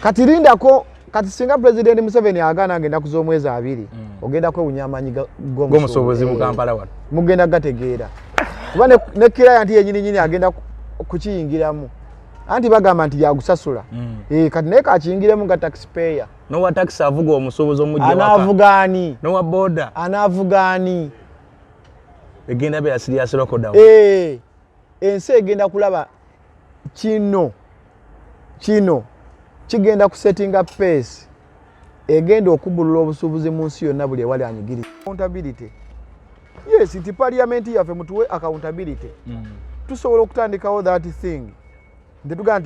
Kati lindako, kati singa Pulezidenti Museveni agaana nga ennaku z'omwezi 20, ogenda kwewunya amaanyi g'omusuubuzi mu Kampala wano. Mugenda gategeera, kuba ne client yenyini nyini agenda kukiyingiramu, anti bagamba nti yagusasula. Kati naye kakiyingiremu nga taxpayer. Nowa taxi avuga omusuubuzi omujja waka. Anaavuga ani? Nowa boda. Anaavuga ani? Egenda beera serious lockdown. Ensi egenda kulaba kino, kino kigenda kusettinga pace egenda okubulula obusuubuzi mu nsi yonna, buli ewali anyigiriza. Accountability, yes, nti parliament yaffe mutuwe accountability. Tusobola okutandikawo that thing nti tugamba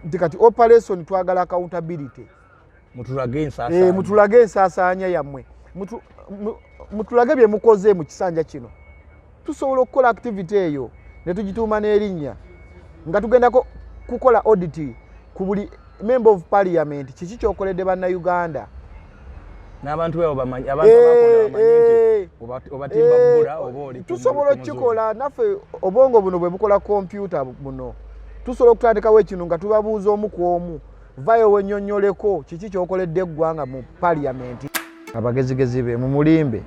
nti kati operation twagala accountability. Mutulage ensaasaanya. Mutulage ensaasaanya yammwe. Mutulage bye mukoze mu kisanja kino. Tusobola okukola activity eyo ne tugituuma n'erinnya nga tugendako kukola audit ku buli member of parliament, kiki kyokoledde Bannayuganda. N'abantu bebo bamanyi, abantu abakonda bamanye nti obatimba bbula oba oli Tusobola ku muzungu. okukikola naffe. Obwongo buno bwe bukola kompyuta buno, tusobola okutandikawo ekino nga tubabuuza omu ku omu, vayo wennyonnyoleko kiki kyokoledde eggwanga mu parliament. Abagezigezi be mumulimbe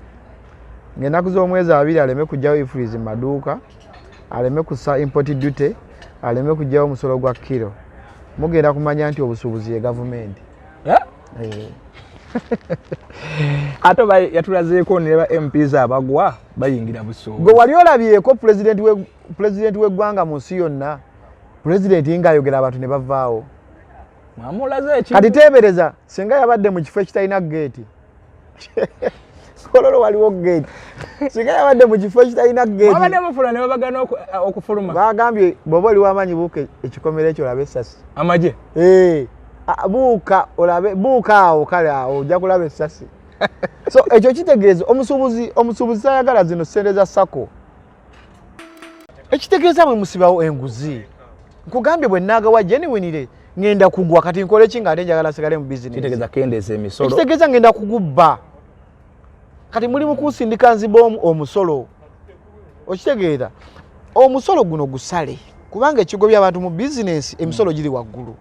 ng'ennaku z'omwezi 20 aleme kugyawo EFRIS mu maduuka, aleme kussa import duty, aleme kugyawo omusolo gwa kiro, mugenda kumanya nti obusuubuzi ye gavumenti. Eh? Eh. Ate oba yatulazeeko ne ba MPs abagwa bayingira busuubuzi. Gwe wali olabyeko pulezidenti w'eggwanga mu nsi yonna, pulezidenti ng'ayogera abantu ne bavaawo? Mwamulaze eki? Kati teebereza singa yabadde mu kifo ekitalina geeti. Kololo waliwo geeti. Singa yabadde mu kifo ekitalina geeti. Mwabadde mufula ne babagana okufuluma. Bagambye bw'oba oli w'amaanyi, buuka ekikomera ekyo olabe essasi. Amagye. Buuka olabe, buuka awo, kale awo ojja kulaba essasi. So ekyo kitegeeza omusuubuzi tayagala zino ssente za SACCO. Ekitegeeza bwe musibawo enguzi, nkugambye bwe naagawa genuinely ngenda kugwa. Kati nkole ki nga ate njagala sigale mu bizinesi? Kitegeeza kendeeza emisolo. Ekitegeeza ngenda kugubba. Kati muli mu kunsindika nziba omusolo. Okitegeera, omusolo guno gusale, kubanga ekigobya abantu mu bizinesi, emisolo giri waggulu.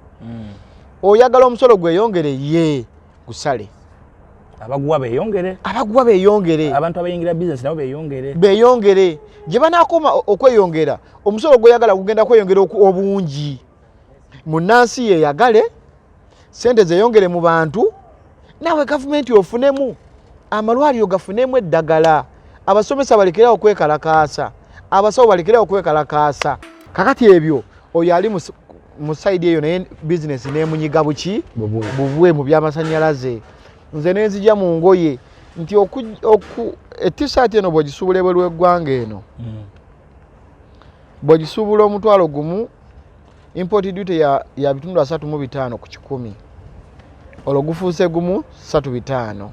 Oyagala omusolo gweyongere, ye gusale. Abaguwa beeyongere. Abaguwa beeyongere. Abantu abayingira bizinesi nabo beeyongere. Beeyongere. Gye banaakoma okweyongera, omusolo gweyagala gugenda kweyongera obungi. Munnansi yeeyagale, sente zeeyongere mu bantu, naawe gavumenti ofunemu, amalwaliro gafunemu eddagala, abasomesa balekerawo okwekalakaasa, abasawo balekerawo okwekalakaasa. Kakati ebyo oyo ali mu side eyo, naye bizinesi nemunyiga buki? Bubwe. Bubwe mu byamasanyalaze. Nze nenzija mu ngoye nti etisaati eno bw'ogisuubula ebweru w'eggwanga eno, bw'ogisuubula 10,000, import duty ya 35%, olwo gufuuse 135.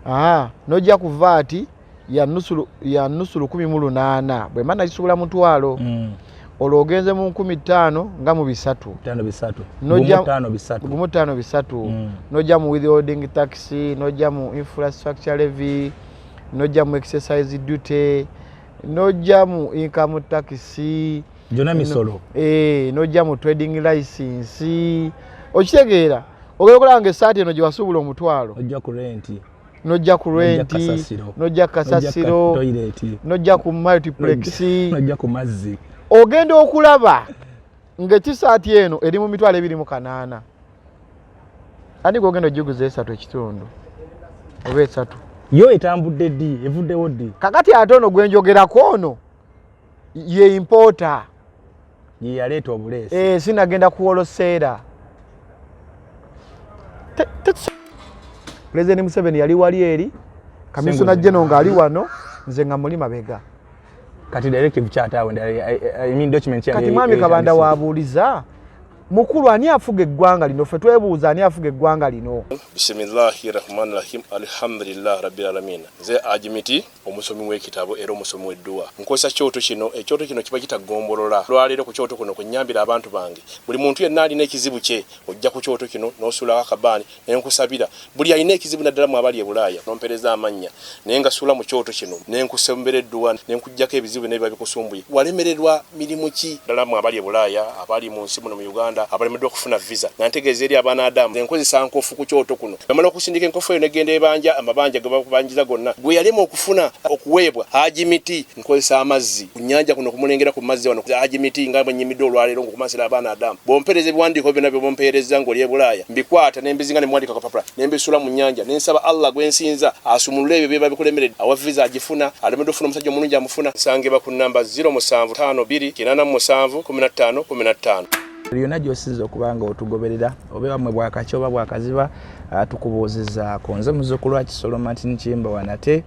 Aha, nojja ku VAT ya nusu 1800, bwe mba nagisuubula 100, olwo ogenze mu 5,000 nga mu bisatu. Tano bisatu. Nojja 5 3. 153. Nojja mu withholding tax, nojja mu infrastructure levy, nojja mu excise duty, nojja mu income tax. Gyonna misolo. Nojja mu trading license. Okitegeera, ogenda okulaba nga essaati eno gye wasuubula 100, Ojja ku renti. Nojja ku Nojja renti. Kasasiro. Nojja kasasiro. Toilet. Nojja ku multiplex. Nojja ku mazzi. Ogenda okulaba ng'ekisaati eno eri mu 28,000. Ani gwogenda ogiguza esatu ekitundu oba esatu? Yo etambudde ddi? Evuddewo ddi? Kakati ate ono gwenjogerako, ono ye importer. Ye yaleeta obuleesi. Sinagenda ku wholesale. President Museveni yali wali eri, kamisona general ng'ali wano, nze nga muli mabega. Kati directive kyataawe ndala, I mean document Kati mwami Kabanda wabuuliza mukulu, ani afuga eggwanga lino? Ffe twebuuza, ani afuga eggwanga lino? Bisimillahi rahmani rahim, alhamdulillah rabbil alamin. Nze Ajimiti, omusomi w'ekitabo era omusomi w'edduwa. Nkozesa kyoto kino. Ekyoto kino kiba kitagombolola. Lwaleero ku kyoto kuno kwenyambira abantu bange. Buli muntu yenna alina ekizibu kye, ojja ku kyoto kino n'osuulako akabaani nenkusabira. Buli alina ekizibu, naddala mu abali e Bulaaya, nompereza amannya naye nga suula mu kyoto kino nenkusembera edduwa nenkuggyako ebizibu nebiba bikusumbuye. Walemererwa mirimu ki? Ddala mu abali e Bulaaya, abali mu nsi muno mu Uganda. abakyala abalemeddwa okufuna visa nga ntegeeza eri abaana adamu enkozesa nkofu ku kyoto kuno. Bamala okusindika enkofu eyo negenda ebanja amabanja ge bakubanjiza gonna gwe yalema okufuna okuweebwa Haji Miti. Nkozesa amazzi ku nnyanja kuno kumulengera ku mazzi wano Haji Miti nga bwe nnyimidde olwaleero ng'okumansira abaana adamu. Bw'ompeereza ebiwandiiko byonna by'oba ompeerezza ng'oli e Bulaaya mbikwata ne mbizinga ne mbiwandiika ku kapapula ne mbisuula mu nnyanja ne nsaba Allah gwe nsinza asumulule ebyo biba bikulemeredde. Awa visa agifuna, alemeddwa okufuna omusajja omulungi amufuna. Nsangibwa ku nnamba 07 52 87 15 15. Yonna gy'osinza okuba nga otugoberera, oba ewammwe bwakaki oba bwakaziba, tukubuuzizaako. Nze muzzukulu wa Kisolo Martin Kimbowa, nate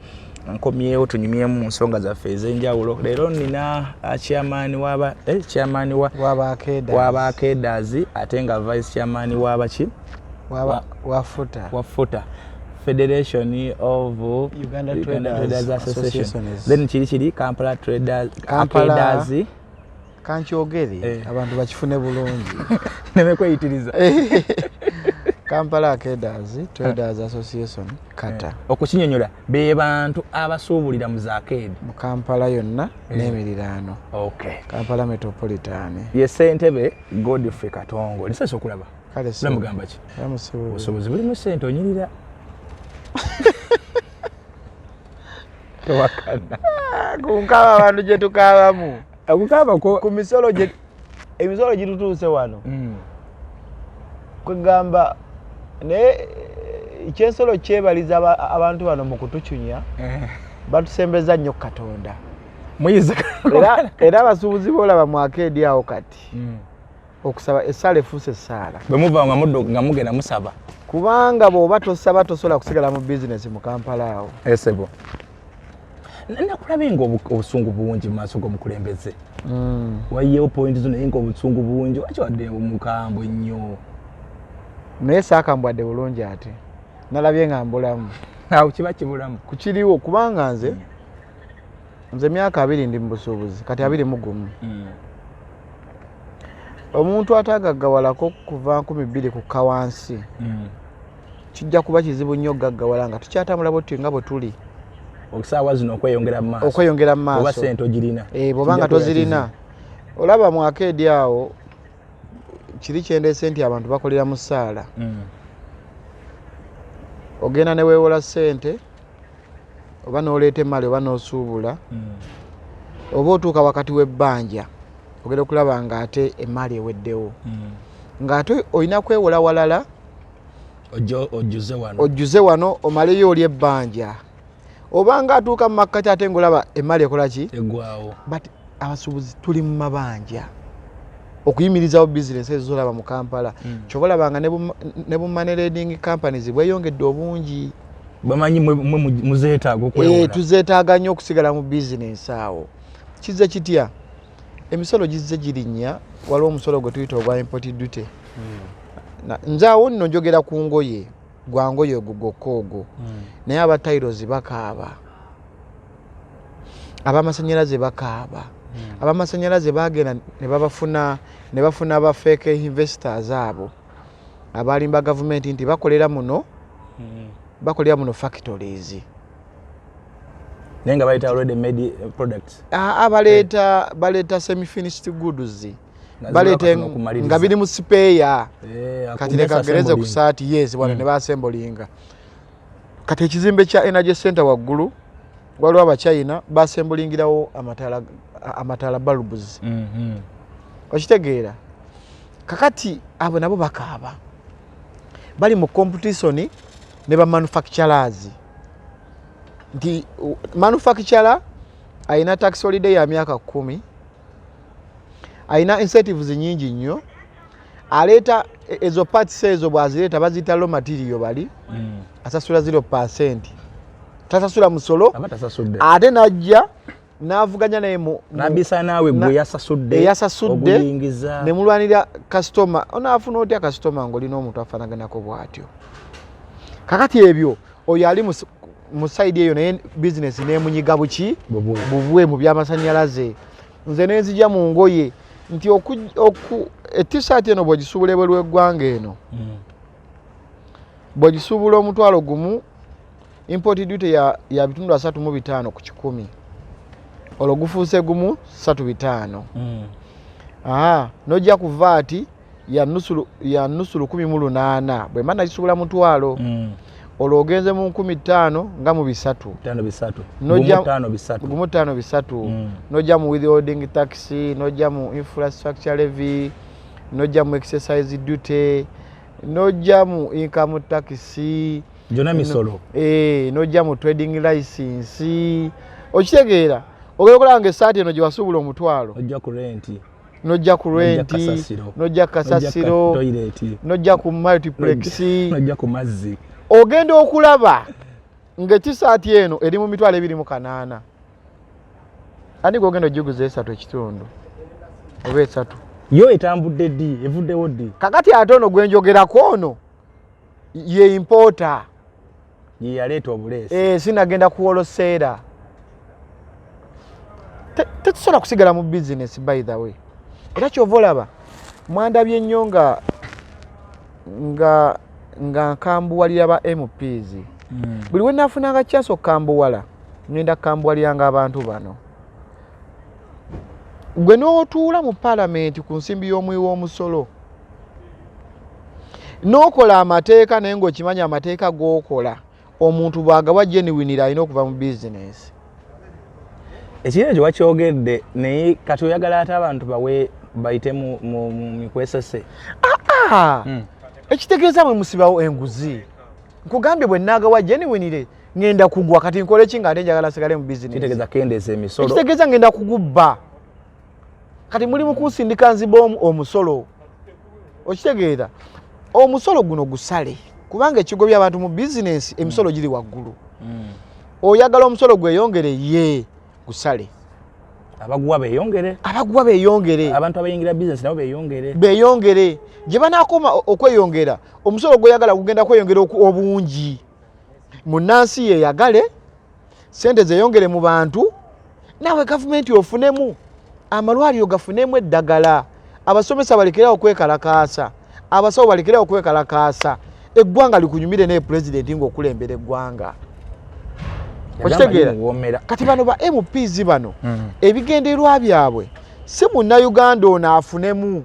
nkomyewo tunyumyemu mu nsonga zaffe ez'enjawulo. Leero nina chairman waba chairman wa waba Akedas, ate nga vice chairman wabaki wa Futa, wa Futa, Federation of Uganda, Uganda Traders Association. Then kiri Kampala Traders. Kampala Akedas. Kankyogere abantu bakifune bulungi. Nemekweyitiriza. Kampala Arcaders Traders Association, Kata. Okukinyonyola, be bantu abasuubulira mu arcade mu Kampala yonna n'emiriraano. Kampala Metropolitan. Ye ssentebe Godfrey Katongo, nisasa okulaba. Kale. Mugamba ki? Obusobozi bulimu ssente, onyirira, towakana. Kunkaba abantu gye tukabamu. Okukaabako. Ku misolo gye, emisolo gitutuuse wano. Kwegamba naye kyensolo kyebaliza abantu bano mu kutucunya, batusembeza nnyo Katonda. Muyiza. Era abasuubuzi boolaba mu arcade awo kati, okusaba essaala efuuse essaala. Bwe muva nga muddo nga mugenda musaba. Kubanga bw'oba tosaba tosobola kusigala mu bizinesi mu Kampala awo. Esebo nakulabe nga obusungu bungi mu maaso g'omukulembeze. Wayiyewo point zo, naye nga obusungu bungi. Waki wadde omukambwe nnyo? Naye saakambwadde bulungi, ate nalabye nga mbulamu. Awo kiba kibulamu. Kukiriwo, kubanga nze myaka 20 ndi mu busuubuzi kati, 21. Omuntu atagaggawalako kuva 2000 kukka wansi, kijja kuba kizibu nnyo gaggawala nga tukyatambula bwe nga bwe tuli. Okusaawa zino okweyongera mu maaso. Okweyongera mu oba maaso. Sente ogirina. Eh, bw'oba nga Kijja kubeera tozirina, olaba mu arcade awo kiri kyendeese nti abantu bakolera mu ssaala. Ogenda ne weewola ssente oba n'oleeta emmali oba n'osuubula, oba otuuka wakati w'ebbanja ogenda okulaba ng'ate emaali eweddewo, ng'ate olina kwewola walala. Ojjuze wano. Ojjuze wano omaleyo oli ebbanja, obanga atuuka mu makkati ate ngaolaba emaali ekola ki? Eggwawo. But abasuubuzi tuli mu mabanja okuyimirizawo bizinesi ezo zolaba mu Kampala. Kyova olaba nga ne bu money lending companies bweyongedde obungi. Bamanyi mwe muzeetaaga okwewola. Tuzeetaaga nnyo okusigala mu bizinesi awo. Kizze kitya? Emisolo gizze girinnya. Waliwo omusolo gwe tuyita ogwa import duty. Nze awo nno njogera ku ngoye, gwa ngoye ogwo gwokka ogwo, naye aba tiles bakaaba, abamasanyalaze bakaaba. Abamasanyalaze bagenda ne babafuna ne bafuna ba fake investors abo abalimba gavumenti nti bakolera muno, bakolera muno factories. Naye nga bayita already made products. Ah, baleeta semi finished goods. Nga baleeta zibaka okumaliriza. Nga biri mu spare. Kati leka ngereze ku assembling. saati, yes, wano ne bassemblinga. Kati ekizimbe kya Energy Center waggulu waliwo Abachina bassemblingirawo amataala, bulbs. Okitegeera? Kakati abo nabo bakaaba, bali mu competition ne ba manufacturers nti manufacturer ayina tax holiday ya myaka 10, ayina incentives nyingi nnyo, aleeta ezo parts ezo bwazireeta baziyita raw material, bali asasula 0%, tasasula musolo. Aba tasasudde. Ate najja n'avuganya naye nabisa naawe gwe yasasudde. Eyasasudde. Oguyingiza. Ne mulwanira kasitoma. Onaafuna otya kasitoma ng'olina omuntu afaanaganako bw'atyo? Kakati ebyo oyo ali mu side eyo, naye bizinesi nemunyiga buki? Bubwe. Bubwe mu byamasanyalaze. Nze nenzija mu ngoye nti etisaati eno bw'ogisuubula ebweru w'eggwanga eno, bw'ogisuubula 10,000, import duty ya 35% ku kikumi, olwo gufuuse 135. Aha, nojja ku VAT. Ya nusu 1800, bwe mba nagisuubula 500. Olwo ogenze mu 5000 nga mu 300. Tano bisatu. Nojja- Gumu tano bisatu. Gumu tano bisatu. Nojja mu withholding tax, nojja mu infrastructure levy, nojja mu excise duty, nojja mu income tax. Gyonna misolo. Nojja mu trading license. Okitegeera, ogenda okulaba nga essaati eno gye wasuubula 500, Ojja ku renti. Nojja ku Nojja renti, kasasiro. nojja kasasiro, Toilet. Nojja ku multiplex. Nojja ku mazzi. Ogenda okulaba ng'ekisaati eno eri mu 28,000. Ani gwogenda ogiguza 3.5 oba 3? Yo etambudde ddi? Evuddewo ddi? Kakati ate ono gwenjogerako, ono ye importer. Ye yaleeta obuleesi. Sinagenda ku wholesale. Tetusobola kusigala mu bizinesi, by the way. Era kyova olaba mwandabye nnyo nga nkambuwalira ba MPs. Buli we naafunanga chance okukambuwala, ngenda kukambuwaliranga abantu bano. Gwe n'otuula mu paalamenti ku nsimbi y'omuwi w'omusolo n'okola amateeka, naye ng'okimanyi amateeka g'okola omuntu bw'agawa genuinely alina okuva mu bizinesi. Ekintu ekyo wakyogedde, naye kati oyagala ate abantu bawe bayite mu mikwesese? Ah! Ekitegeeza mwe musibawo enguzi. Nkugambye, bwe naagawa genuinely ngenda kugwa. Kati nkole ki nga ate njagala sigale mu bizinesi? Kitegeeza kendeeza emisolo. Ekitegeeza ngenda kugubba. Kati muli mu kunsindika nziba omusolo. Okitegeera, omusolo guno gusale, kubanga ekigobya abantu mu bizinesi, emisolo giri waggulu. Oyagala omusolo gweyongere, ye gusale. Abaguwa beeyongere. Abaguwa beeyongere. Abantu abayingira bizinesi nabo beeyongere. Beeyongere. Gye banaakoma okweyongera, omusolo gweyagala gugenda kweyongera obungi. Munnansi yeeyagale, sente zeeyongere mu bantu, naawe gavumenti ofunemu, amalwaliro gafunemu eddagala, abasomesa balekerawo okwekalakaasa, abasawo balekerawo okwekalakaasa, eggwanga likunyumire. Naye pulezidenti ng'okulembera eggwanga, okitegeera? Muwoomera. Kati bano ba MPs bano, ebigendererwa byabwe si munnayuganda ono afunemu.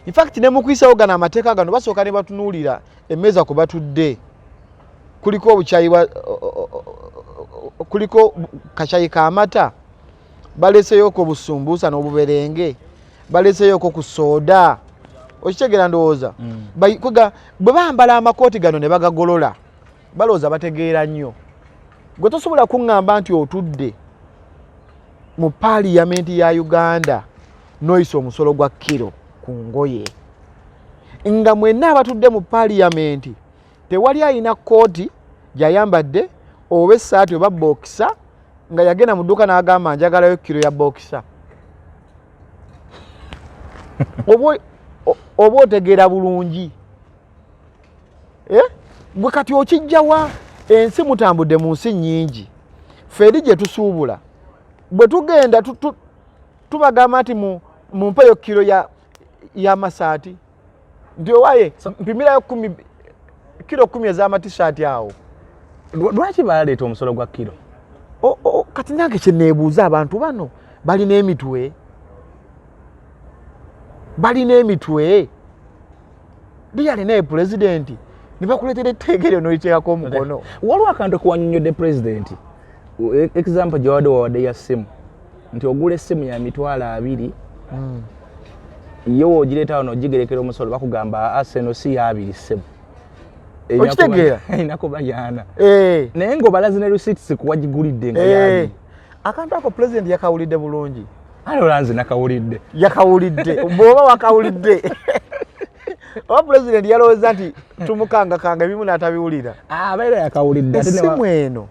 Infact ne mukuyisawo gano amateeka gano, basooka ne batunuulira emmeeza kwe batudde, kuliko obukyayi bwa kuliko kacyayi k'amata, baleseyoko obusumbuusa n'obuberenge, baleseyoko ku sooda. Okitegeera? Ndowooza kwega bwe bambala amakooti gano ne bagagolola, balowooza bategeera nnyo. Gwe tosobola kuŋŋamba nti otudde mu paaliyamenti ya Uganda n'oyisa omusolo gwa kiro ku ngoye, nga mwenna abatudde mu paaliyamenti tewali alina kooti gy'ayambadde oba essaati oba boxer, nga yagenda mu dduuka n'agamba njagalayo kiro ya boxer. Oba otegeera bulungi? Eh? Gwe kati okijjawa? Ensi mutambudde mu nsi nnyingi. Ffe eri gye tusuubula, bwe tugenda tubagamba nti mumpeyo kiro y'amasaati, nti owaye mpimirayo kiro 10 ez'amatisaati awo. Lwaki baleeta omusolo gwa kiro? Kati nange kyeneebuuza, abantu bano balina emitwe? Balina emitwe? Liyali naye pulezidenti ne bakuleetera etteeka eryo n'oliteekako omukono. Waliwo akantu kewanyonyodde pulezidenti. Example gyewadde, wawadde ya ssimu, nti ogula essimu ya 20,000, ye woogireeta wano ogigerekera omusolo, bakugamba aseno si ya 20 ssebo. Okitegeera? Erina kuba yaana, Eh. naye ng'obalazi ne receipts kuwagigulidde nga Eh. yaabiri. Akantu ako pulezidenti yakawulidde bulungi. Ale olanze nakawulidde. Yakawulidde. Bw'oba wakawulidde, oba pulezidenti yalowooza nti tumukangakanga ebimu n'atabiwulira. Abeera yakawulidde ate Essimu eno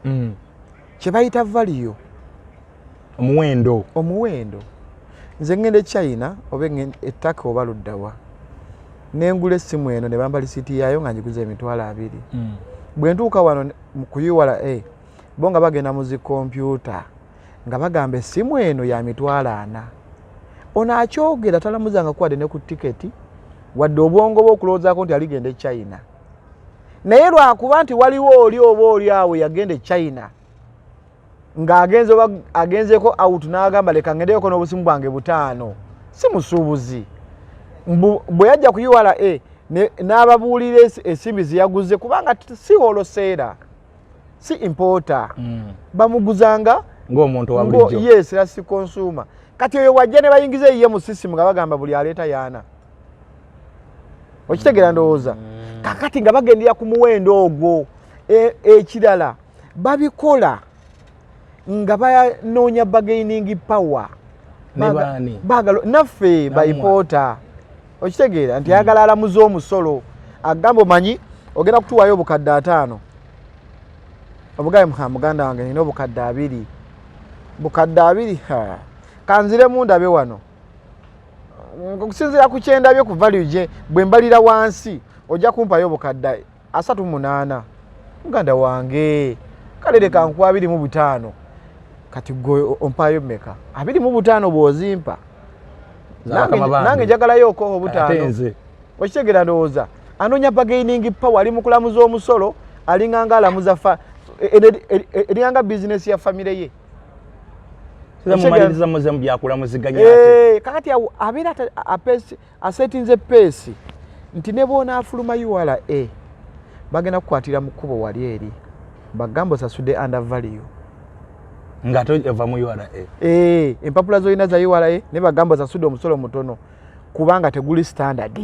kye bayita value, omuwendo. Omuwendo. Nze ngenda e China oba ettaka oba luddawa, nengula essimu eno ne bamba lisiiti yaayo nga njiguza 20,000. Bwe ntuuka wano ku URA, bo nga bagenda mu zi kompyuta nga bagamba essimu eno ya 40,000. Ono akyogera talamuzanga kuwadde ne ku tiketi, wadde obwongo bwe okulowoozaako nti aligenda e China, naye lwakuba nti waliwo oli oba oli awo yagenda e China ng'agenze oba agenzeeko out n'agamba leka ngendeyoko n'obusimu bwange butaano. Si musuubuzi. Bwe yajja ku URA n'ababuulira ensimbi zeyaguze, kubanga si wholesaler, si importer, bamuguzanga ng'omuntu wa bulijjo. Yes, era si consumer. Kati oyo wajja ne bayingiza eyiye mu system nga bagamba buli aleeta yaana. Okitegeera ndowooza? Kakati nga bagendera ku muwendo ogwo. Ekirala babikola nga banoonya bargaining power. Ne baani? Baagala naffe Nammwe. Ba importer, okitegeera nti ayagala alamuza omusolo, agamba omanyi ogenda kutuwayo obukadde 50, obugaye muha muganda wange nina obukadde 20, bukadde 20, ha, kanziremu ndabe wano. Okusinziira ku kyendabye ku value gye bwe mbalira wansi, ojja kumpayo obukadde 38, muganda wange, kale leka nkuwa 25. Kati gwe ompayo mmeka? 25 bw'ozimpa, Zabakama bange. Nange njagalayo okoho Ate butaano. nze. Okitegeera ndowooza? Anoonya bargaining power, ali mu kulamuza omusolo, alinganga alamuza eringanga bizinesi ya famire ye. Siza mumaliriza muze mu byakulamuziganya ate. Eh, kakati awo abeera asetinze pace nti ne bwonaafuluma URA bagenda kukwatira mu kkubo wali eri bagamba osasudde under value. Ng'ate ova mu URA. Eh, empapula zolina za URA ne bagamba osasudde omusolo mutono kubanga teguli standard.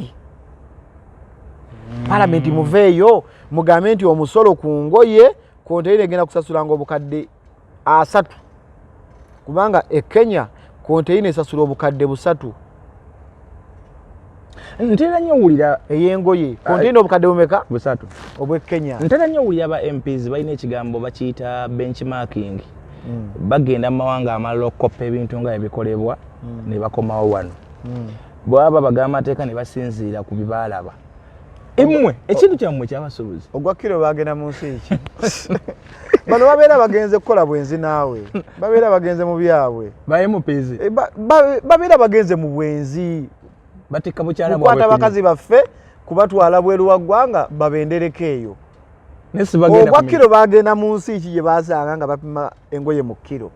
Palamenti muveeyo mugambe nti omusolo ku ngoye konteyina egenda kusasulanga obukadde 30, kubanga e Kenya konteyina esasula obukadde 300. Ntera nnyo owulira Ey'engoye konteyina obukadde bumeka? 300. Obw'e Kenya. Ntera nnyo owulira ba MPs balina ekigambo bakiyita benchmarking. Bagenda mu mawanga amalala okukoppa ebintu nga ebikolebwa ne bakomawo wano, bwaba babaga amateeka ne basinziira ku bibaalaba. Emmwe ekintu kyammwe kyabasuubuzi. Ogwa kiro bagenda mu nsi ki? Bano babeera bagenze kukola bwenzi, naawe babeera bagenze mu byabwe. Ba MPs. Eh, babeera bagenze mu bwenzi. Batikka bukyala. Kukwata bakazi baffe kubatwala bweru wa ggwanga babendereko eyo. Naye sibagenda. Ogwa kiro bagenda mu nsi ki gye basanga nga bapima engoye mu kiro?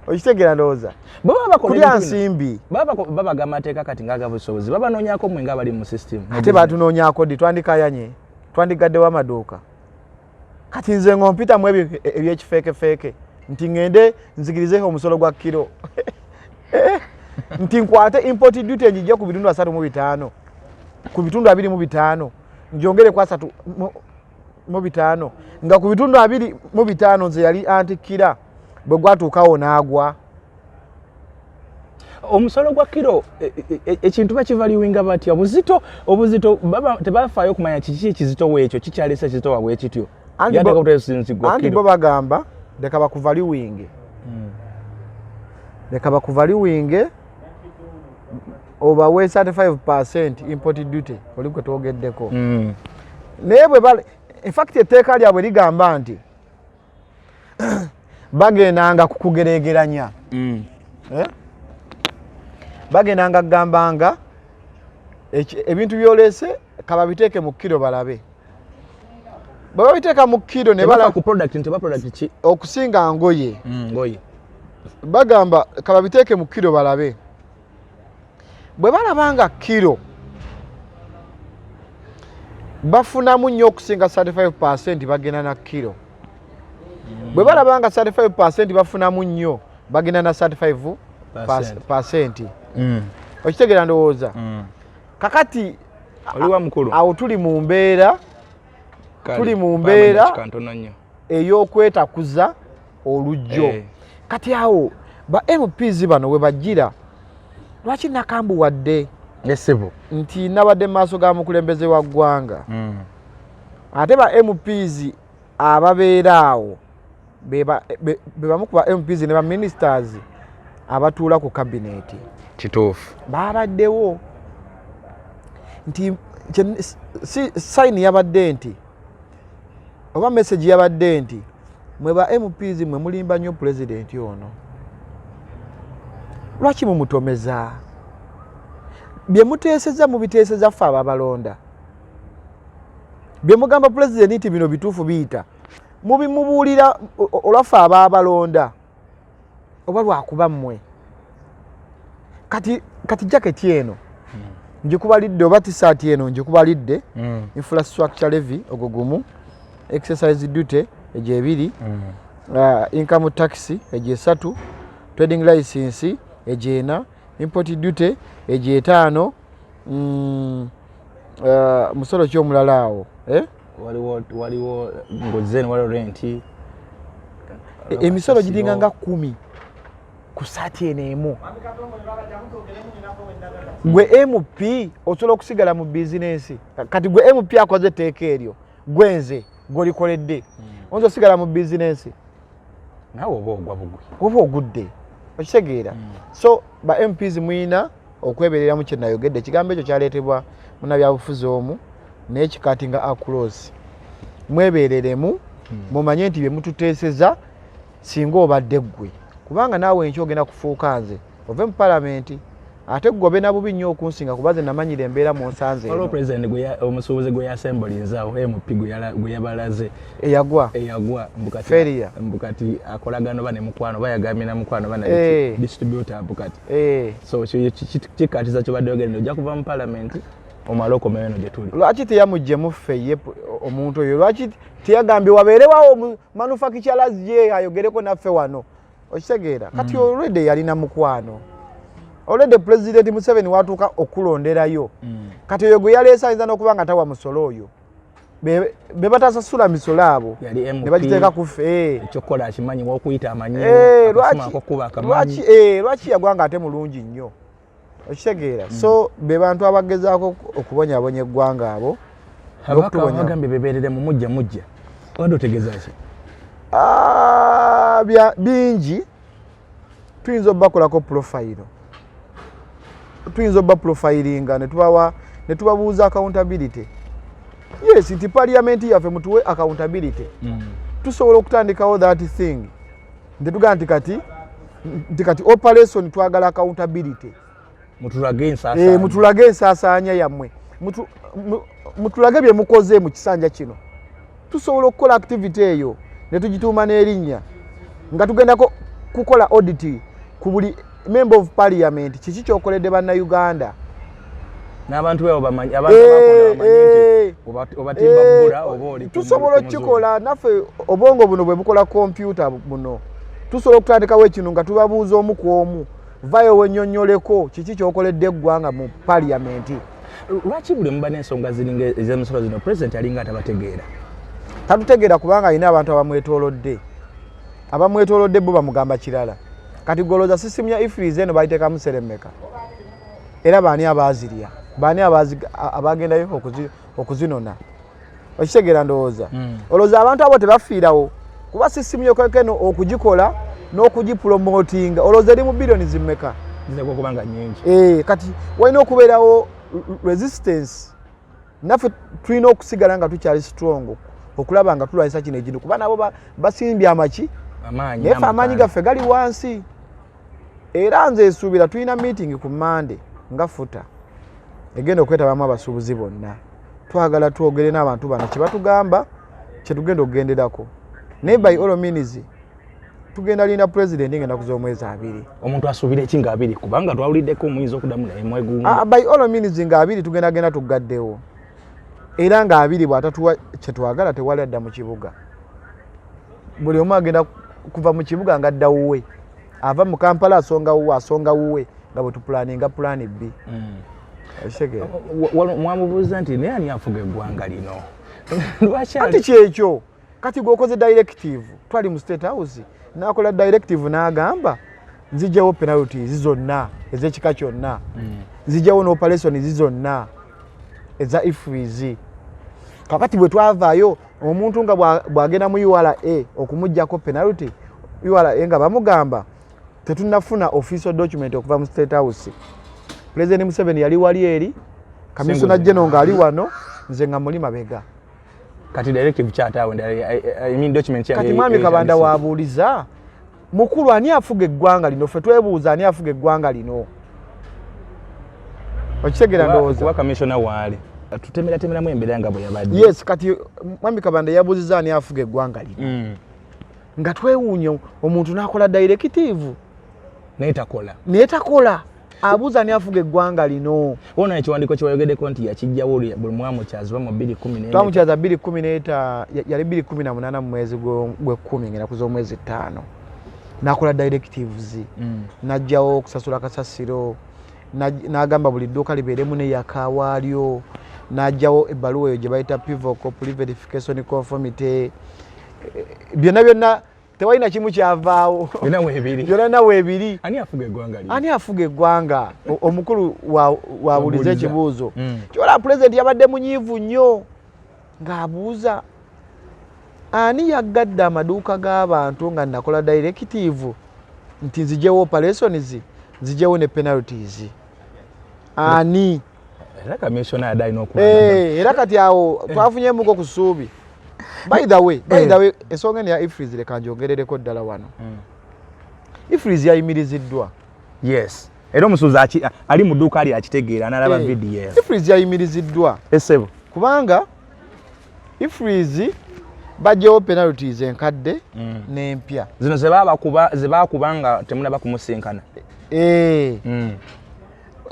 Okitegeera ndowooza? Baba bakola Kulya ebintu bino. nsimbi. Baba babaga amateeka kati ng'agabusobozi babanoonyako mmwe ng'abali mu system. Ate batunoonyako ddi? Twandikayanye, twandigaddewo amaduuka. Kati nze ngompitamu ebyo ebyekifeekefeeke nti ŋŋende nzikirizeeko omusolo gwa kiro, nti nkwate import duty engijje ku bitundu 35, ku bitundu 25, njongere ku 35, nga ku bitundu 25 nze yali antikkira bwe gwatuukawo n'agwa. Omusolo gwa kiro ekintu bakivaluinga batya? Obuzito, obuzito baba tebafaayo okumanya kiki ekizito weekyo kikyalesa ekizito wabwe ekityo. Anti gwa Anti bo kiro. Bagamba leka bakuvaluinge, leka bakuvaluinge obawe 35 import duty oli gwe twogeddeko. Naye bwe infact etteeka lyabwe ligamba nti bagendanga kukugeregeranya. Eh? Bagendanga kugambanga ebintu byolese kababiteeke mu kiro balabe. Bwe babiteeka mu kiro ne Tebafa bala ku product nti oba product ki. Okusinga ngoye. Ngoye. Bagamba kababiteeke mu kiro balabe. Bwe balaba nga kiro bafunamu nnyo okusinga 35, bagenda na kiro. Bwe balaba nga 35 bafunamu nnyo, bagenda na 35 Percent. percent. Okitegeera ndowooza? Kakati Oliwa mukulu. Awo tuli mu mbeera Kale, tuli mu mbeera pamanya ntono nnyo. Ey'okwetakuza olujjo. Kati awo ba MPs bano we bajjira, lwaki nakambuwadde Esibu. Nti nabadde mu maaso ga mukulembeze wa ggwanga, ate ba MPs ababeera awo be bamu ku ba MPs ne ba ministers abatuula ku kabineti. Kituufu. Babaddewo nti si sign yabadde nti oba message yabadde nti mwe ba MPs mwe mulimba nnyo pulezidenti ono, lwaki mumutomeza? Bye muteeseza mubiteeseza ffe ababalonda. Bye mugamba pulezidenti nti bino bituufu biyita mubimubuulira olwaffe ababalonda oba lwakuba mmwe. Kati jaketi eno Njikubalidde oba tisaati eno njikubalidde. Infrastructure levy ogwo gumu, excise duty egyo ebiri, income tax egyo esatu, trading license egyo ena, import duty egyo etaano, musolo ki omulala awo, eh? Waliwo ngozen, waliwo rent. Emisolo giringa nga 10 ku saati eno emu. Gwe MP osobola okusigala mu bizinensi? Kati gwe MP akoze etteeka eryo, gwenze gwolikoledde, oyinza osigala mu bizinensi? Naawe oba ogwa bugwi. Oba ogudde, okitegeera? So ba MPs muyina okwebereramu. Kyenayogedde, ekigambo ekyo kyaleetebwa munabyabufuzi omu, naye kikati nga across, mwebereremu, mumanye nti byemututeeseza singa obadde ggwe, kubanga naawe enkya ogenda kufuuka nze ove mu palamenti, ate gwe obe na bubi nnyo okunsinga, kuba ze namanyira embeera mu nsanze Waliwo eno. President omusuubuzi gwe yasembulinzaawo, MP gwe yabalaze. Eyagwa. Eyagwa mbu kati- Failure. Mbu kati akolagana oba ne mukwano, oba yagambye na mukwano oba Eh. naye distributor, mbu kati Eh. so kikatiza kyobadde ogenda ojja kuva mu palamenti omale okomeyo eno gye tuli. Lwaki teyamuggyemu ffe ye omuntu oyo? Lwaki teyagambye wabeerewawo manufacturers ye ayogereko naffe wano? Okitegeera? Kati already yalina mukwano, already President Museveni watuuka okulonderayo. Kati oyo gwe yaleese ayinza n'okuba nga tawa musolo oyo, be batasasula misolo abo Yali MP. ne bagiteeka ku ffe. Ekyokukola akimanyi, wokuyita amanyi. Eh, akasuma akokuba akamanyi. Lwaki yagwa nga ate mulungi nnyo? Okitegeera? So be bantu abagezaako okubonyabonya eggwanga abo Ababaka n'okutubonya. Bagambye beberere mu mujja mujja, wadde otegeeza ki? Ah, bingi tuyinza obakolako profile, tuyinza oba profilinga netubawa netubabuuza accountability. Yes, nti parliament yaffe mutuwe accountability. Tusobola okutandikawo that thing ntitugamba nti kati operation twagala accountability. Mutulage Eh, ensaasaanya. Mutulage ensaasaanya yammwe. Mutulage bye mukoze mu kisanja kino. Tusobola okukola activity eyo ne tugituuma n'erinnya nga tugendako kukola audit ku buli member of parliament, kiki kyokoledde bannayuganda. N'abantu bebo bamanyi, abantu Eh, abakonda bamanyi eh, nti obatimba Eh, bbula oba oli tusobola ku muzungu. okukikola naffe. Obwongo buno bwe bukola kompyuta buno, tusobola okutandikawo ekintu nga tubabuuza omu ku omu, vayo wennyonnyoleko kiki kyokoledde eggwanga mu parliament. Lwaki buli muba n'ensonga ziringa ez'emisolo zino, president alinga atabategeera? Tatutegeera kubanga alina abantu abamwetoolodde. Abamwetoolodde bo bamugamba kirala. Kati golooza system ya EFRIS eno bayiteekamu seremeka, era baani abaazirya? Baani abagendayo okuzinona? Okitegeera? Ndowooza olowooza abantu abo tebafiirawo, kuba system yokekeno okugikola n'okugipromotinga olowooza eri mu biliyoni zimmeka? Ziteekwa okuba nga nnyingi. Eh, kati walina okubeerawo resistance. Naffe tulina okusigala nga tukyali strong okulaba nga tulwanyisa kino ekintu, kuba nabo basimbye amaki amaanyi naye ffe amaanyi n'amataano. Gaffe gali wansi. Era nze nsuubira tulina meeting ku Mande nga FUTA egenda okwetabamu abasuubuzi bonna. Twagala twogere n'abantu bano kyebatugamba kyetugenda okugenderako, naye by all means tugenda linda president ngenda z'omwezi 20. Omuntu asuubira eki nga 20? Kubanga twawuliddeko omuyinza okuddamu naye mwegunga. Ah, by all means nga 20 tugenda genda tugaddewo, era nga 20 bw'atatuwa kyetwagala tewali adda mu kibuga. Buli omu agenda kuva mu kibuga nga adda wuwe, ava mu Kampala asonga wuwe, asonga wuwe, nga bwe tupulaninga plan B. Okitegeera? Mwamubuuza nti naye ani afuga eggwanga lino? Lwaki Anti kyekyo. Kati gweokoze directive, twali mu State House, nakola directive n'agamba nzijjawo penalties zonna ez'ekika kyonna, nzijjawo n'operation zonna eza EFRIS. Kakati bwe twavaayo, omuntu nga bw'agenda mu URA okumugjako penalty, URA nga bamugamba tetunnafuna official document okuva mu State House. President Museveni yali wali eri, Commissioner Single. General ng'ali wano, nze nga muli mabega. Kati directive kyataawe endala, I mean document kyali Kati mwami Kabanda wabuuliza mukulu, ani afuga eggwanga lino? Ffe twebuuza ani afuga eggwanga lino. Okitegeera? Ndowooza Kuba commissioner waali tutemeratemeramu embeera nga bwe yabadde. Yes, kati mwami Kabanda yabuuziza ani afuga eggwanga lino, nga twewuunya omuntu n'akola directive naye takola. Naye takola. Abuuza ani afuga eggwanga lino. Wona ekiwandiiko kyewayogeddeko nti yakijjawo buli mwamukyaziba mu 2 Twamukyaza 2 yali 218 mu mwezi gw'ekkumi, ng'ennaku z'omwezi 5, n'akola directives, n'ajjawo okusasula kasasiro, n'agamba buli dduuka libeeremu neyakawaalyo, n'ajjawo ebbaluwa eyo gye bayita PVOC, pre-verification conformity. Byonna byonna tewalina kimu kyavaawo. Byonna weebiri. Byonna weebiri. Ani afuga eggwanga lino? Ani afuga eggwanga? Omukulu wabuuliza ekibuuzo. Kyola pulezidenti yabadde munyiivu nnyo ng'abuuza ani yaggadde amaduuka g'abantu nga nakola directive nti nzijewo operations, nzijewo ne penalties. Ani? Era commissioner yadde alina okuba Era kati awo twafunyemuko ku ssuubi. By the way, by the way, ensonga eno ya EFRIS leka njogerereko ddala wano. EFRIS yayimiriziddwa. Yes, era omusuubuzi ali mu dduuka ali akitegeera n'alaba vidiyo eyo. EFRIS yayimiriziddwa. Esebo. Kubanga EFRIS bajjawo penalties enkadde n'empya. Zino ze baakuba nga temunaba kumusinkana.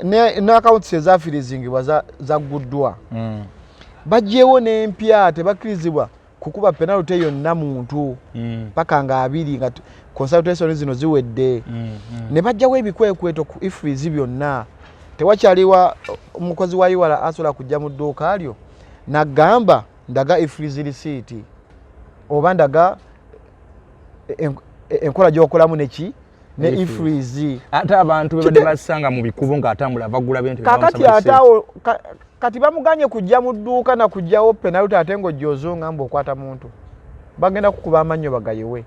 Ne accounts ezafreezingibwa zagguddwa. Baggyewo n'empya, tebakkirizibwa kukuba penalty yonna muntu paka nga 20 nga consultation zino ziwedde. Ne bajjawo ebikwekweto ku EFRIS byonna. Tewakyaliwa omukozi wa URA asobola kujja mu dduuka lyo n'agamba ndaga EFRIS receipt oba ndaga enkola gy'okolamu neki ne EFRIS. Ate abantu bebadde basanga mu bikubo ng'atambula bagula bintu. Kakati ate awo kati bamuganye kujja mu dduuka na kujjawo penalty, ate ng'ojja ozunga mbu okwata muntu, bagenda kukuba amannyo bagayiwe.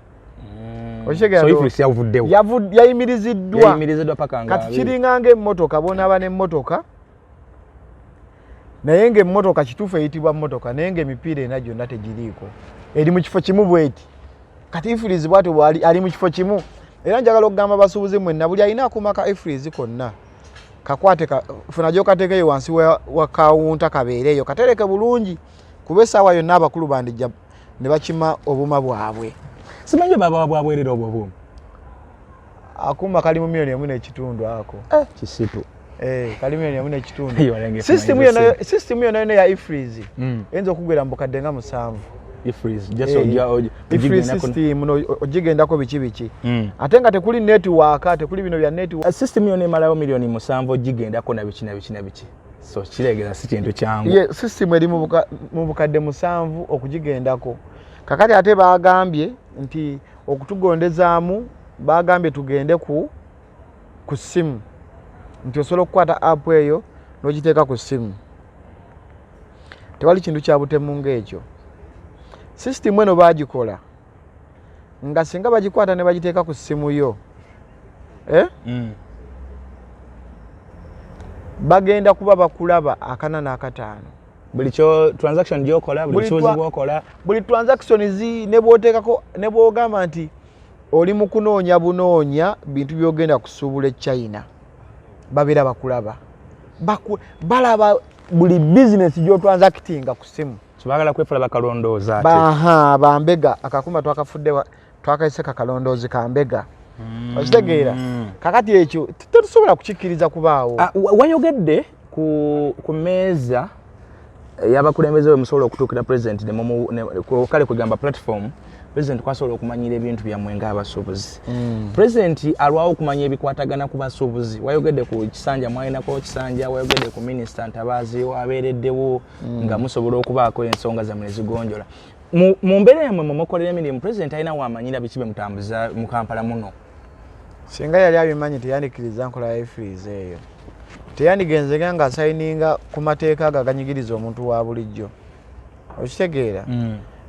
So EFRIS yavuddewo. Yayimiriziddwa. Yayimiriziddwa paka nga Kati kiringa ng'emmotoka, bonaaba n'emmotoka naye ng'emmotoka kituufu eyitibwa mmotoka, naye ng'emipiira ena gyonna tegiriiko, eri mu kifo kimu bweti. Kati EFRIS bwatyo bwali ali mu kifo kimu. Era njagala okugamba abasuubuzi mwenna, buli alina akuuma ka EFRIS konna kakwate, funa gy'okateekeyo wansi wa kawunta, kabeereeyo, katereke bulungi, kuba essaawa yonna abakulu bandijja ne bakima obuma bwabwe. Simanyi baba bwabwerera obwo obuuma. Akuuma kali mu 1.5 million ako. Kisitu. Kali 1.5 million. Yo, alenge Sisitimu kumanyiza. Sisitimu yonna yonna ya EFRIS eyinza okugwera mu bukadde nga 7. EFRIS just ojja EFRIS ogigendako system no ogigendako biki biki, ate nga tekuli network, tekuli bino bya network. System yonna emalayo 7 million ogigendako na biki na biki na biki, so kireegeza si kintu kyangu. Ye system eri mu bukadde 7 okugigendako. Kakati ate bagambye nti okutugondezaamu, bagambye tugende ku ssimu, nti osobola okukwata app eyo n'ogiteeka ku ssimu. Tewali kintu kya butemu ng'ekyo. Sisitimu eno bagikola nga singa bagikwata ne bagiteeka ku ssimu yo, eh? Bagenda kuba bakulaba akana n'akataano. Buli kyo transaction gyokola, buli Buli busuubuzi bwokola. Buli transaction zi ne bw'oteekako ne bw'ogamba nti oli mu kunoonya bunoonya bintu by'ogenda kusuubula e China, babeera bakulaba. Balaba buli bizinesi gy'otransactinga ku ssimu. So baagala kwefula bakalondooza ate. Baha bambega akakuma twakafudde twakayise kakalondoozi kambega, okitegeera? Kakati ekyo tetusobola kukikkiriza kubaawo. Ah, wayogedde ku mmeeza y'abakulembeze bwe musobola okutuukira president kale kwegamba platform president kwasobola okumanyira ebintu byammwe ng'abasuubuzi. President alwawo okumanya ebikwatagana ku basuubuzi. Wayogedde ku kisanja mwalinako kisanja, wayogedde ku minisita Ntabaazi wabeereddewo nga musobola okubaako ensonga zammwe ne zigonjola mu mbeera yammwe mwe mukolera emirimu. President alina wamanyira biki bye mutambuza mu Kampala muno? Singa yali abimanyi teyandikkiriza nkola ya EFRIS eyo, teyandigenzenga nga asayininga ku mateeka ago aganyigiriza omuntu wa bulijjo, okitegeera?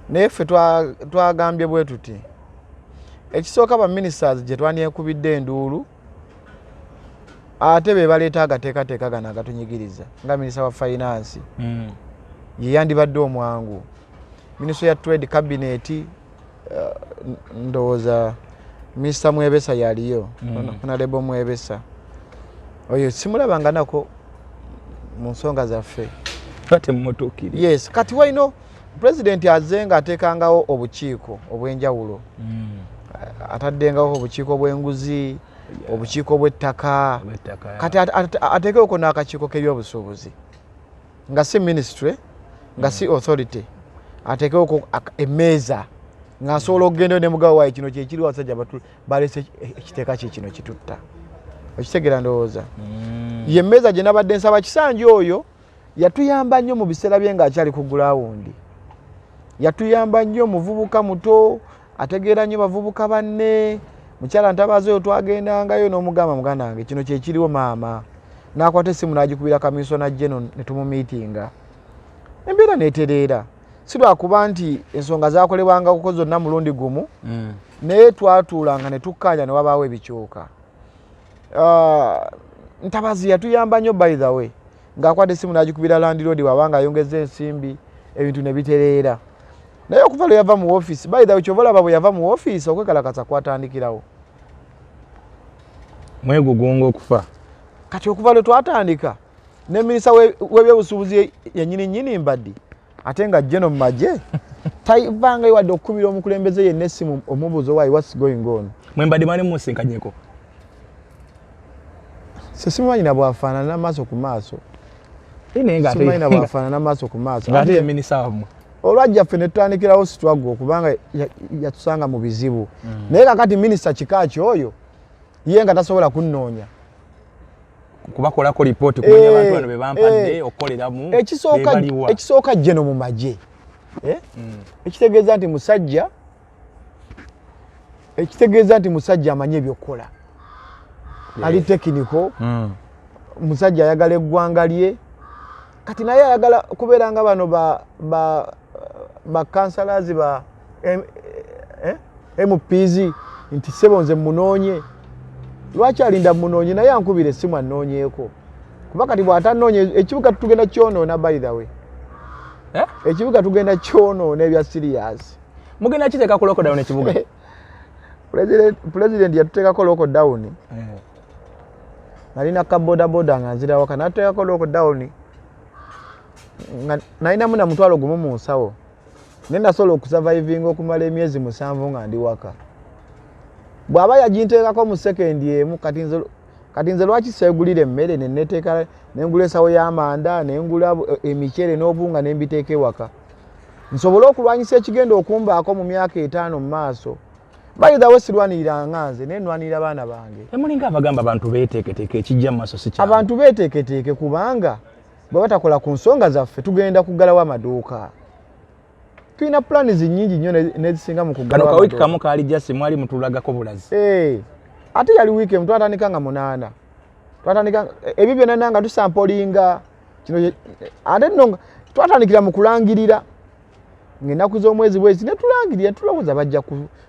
Naye ffe twagambye bwe tuti, ekisooka ba ministers gye twandyekubidde enduulu ate be baleeta agateekateeka gano agatunyigiriza, nga minisita wa finance ye yandibadde omwangu, minisita ya trade, cabinet, ndowooza minisita Mwebesa yaliyo. Honorable Mwebesa oyo simulabanga nako mu nsonga zaffe. Temutuukirira. Yes, kati walino pulezidenti azze nga ateekangawo obukiiko obw'enjawulo. Ataddengawo obukiiko bw'enguzi. Obukiiko bw'ettaka. Kati ateekewoko n'akakiiko k'ebyobusuubuzi nga si ministry, nga si authority, ateekewoko emmeeza nga nsobola okugendayo ne mugabo waaye kino kyekiriwo, abasajja balese ekiteeka kye kino kitutta. Okitegeera ndowooza? Ye emmeeza gye nabadde nsaba. Kisanja oyo yatuyamba nnyo mu biseera bye ng'akyali ku ground, yatuyamba nnyo. Muvubuka muto, ategeera nnyo bavubuka banne. Mukyala Ntabaazi oyo twagendangayo n'omugamba, muganda wange, kino kyekiriwo maama, n'akwata essimu n'agikubira kaminsona geno ne tumumiitinga, embeera netereera. Si lwakuba nti ensonga zakolebwangako zonna mulundi gumu, naye twatuulanga ne tukkaanya ne wabaawo ebikyuka. Ntabazi yatuyamba nnyo, by the way, ng'akwata essimu n'agikubira landlord wabanga ayongeza ensimbi, ebintu ne bitereera. Naye okuva lwe yava mu office, by the way, kyova olaba bwe yava mu office okwekalakasa kwatandikirawo. Mwegugunga okufa. Kati okuva lwe twatandika ne minisita w'ebyobusuubuzi yennyini nnyini Mbaddi, ate nga jeno mu magye taivangayo wadde okukubira omukulembeze yenna essimu omubuuza why, what's going on. Mwe Mbaddi mwali mumusinkanyeko? Sesimumanyi na bwafaanana maaso ku maaso. Simanyi na bwafaanana maaso ku maaso. Ng'ate ye minisita wammwe. Olwajja ffe ne tutandikirawo struggle okubanga yatusanga mu bizibu. Naye kakati minisita kika ki oyo ye nga tasobola kunnoonya? Kubakolako lipooti kumanya abantu bano be bampadde okukoleramu. Ekisooka jeno mu magye, eh? Ekitegeeza nti musajja, ekitegeeza nti musajja amanyi ebyokukola, ali technical. Musajja ayagala eggwanga lye. Kati naye ayagala kubeera nga bano ba councillors, ba MPs, nti sebo nze munoonye. Lwaki alinda munoonye? Naye ankubira essimu annoonyeeko, kuba kati bw'atannoonye ekibuga tugenda kyonoona. By the way, Eh? ekibuga tugenda kyonoona ebya serious. Mugenda kiteeka ku lockdown ekibuga? President yatuteekako lockdown. Nalina ka bodaboda nga nzira waka, natuteekako lockdown nga nalinamu na 10,000 mu nsawo, naye nasobola okusurvivinga okumala emyezi 7 nga ndi waka. Bw'aba yaginteekako mu sekendi emu, kati nze lwaki seegulira emmere neneteeka, nengula ensawo y'amanda, nengula emiceere n'obuwunga nembiteeka ewaka nsobole okulwanyisa ekigenda okumbaako mu myaka 5 mu maaso? By the way, sirwanirira nze, naye nwanirira baana bange. Temulinga abagamba abantu beeteeketeeke, ekijja mu maaso si kyangu? Abantu beeteeketeeke, kubanga bwe batakola ku nsonga zaffe tugenda kuggalawo amaduuka. Tulina plans nnyingi nnyo nezisinga mu Kano kuggalawo kawiiki amaduuka. kamu kaali jasi mwali mutulagako bulazi. Eh, ate yali wiiki emu, twatandika nga 8, twatandika ebyo byonna nanga tusampolinga kino ate nno twatandikira mu kulangirira ng'ennaku z'omwezi bwezi ne tulangirira, tulowooza bajja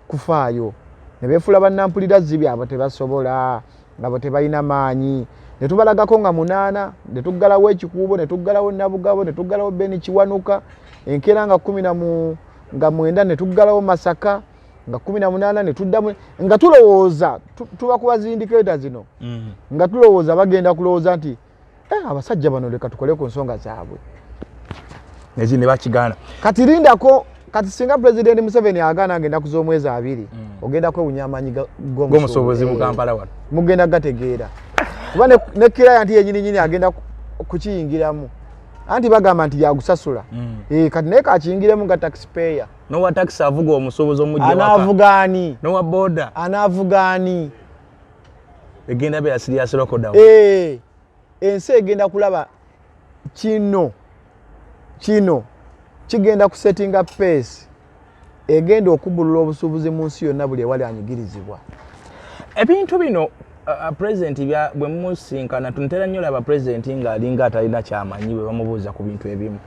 kufaayo, ne beefuula bannampulira zibi, abo tebasobola, abo tebalina maanyi. Ne tubalagako nga 8 ne tuggalawo ekikuubo, ne tuggalawo Nabugabo, ne tuggalawo Beni Kiwanuka, enkeera nga kumi na mu nga 9 ne tuggalawo Masaka, nga 18 ne tuddamu, nga tulowooza tuba kuba zi indicator zino, nga tulowooza bagenda kulowooza nti abasajja bano leka tukole ku nsonga zaabwe. Nezi ne bakigaana. Kati lindako, kati singa President Museveni agaana nga ennaku z'omwezi 20, ogenda kwewunya amaanyi g'omusuubuzi mu Kampala wano. Mugenda gategeera, kuba ne kiraya nti yenyini nyini agenda kukiyingiramu, anti bagamba nti yagusasula. Kati naye kakiyingiremu nga taxpayer. Nowa takisi avuga omusuubuzi omujja waka. Anaavuga ani? Nowa boda. Anaavuga ani? Egenda beera serious lockdown. Ensi egenda kulaba kino, kino kigenda kusettinga pace egenda okubulula obusuubuzi mu nsi yonna, buli ewali anyigirizibwa. Ebintu bino president bwe musinkana, tuntera nnyo laba president ng'alinga atalina kyamanyi bwe bamubuuza ku bintu ebimu.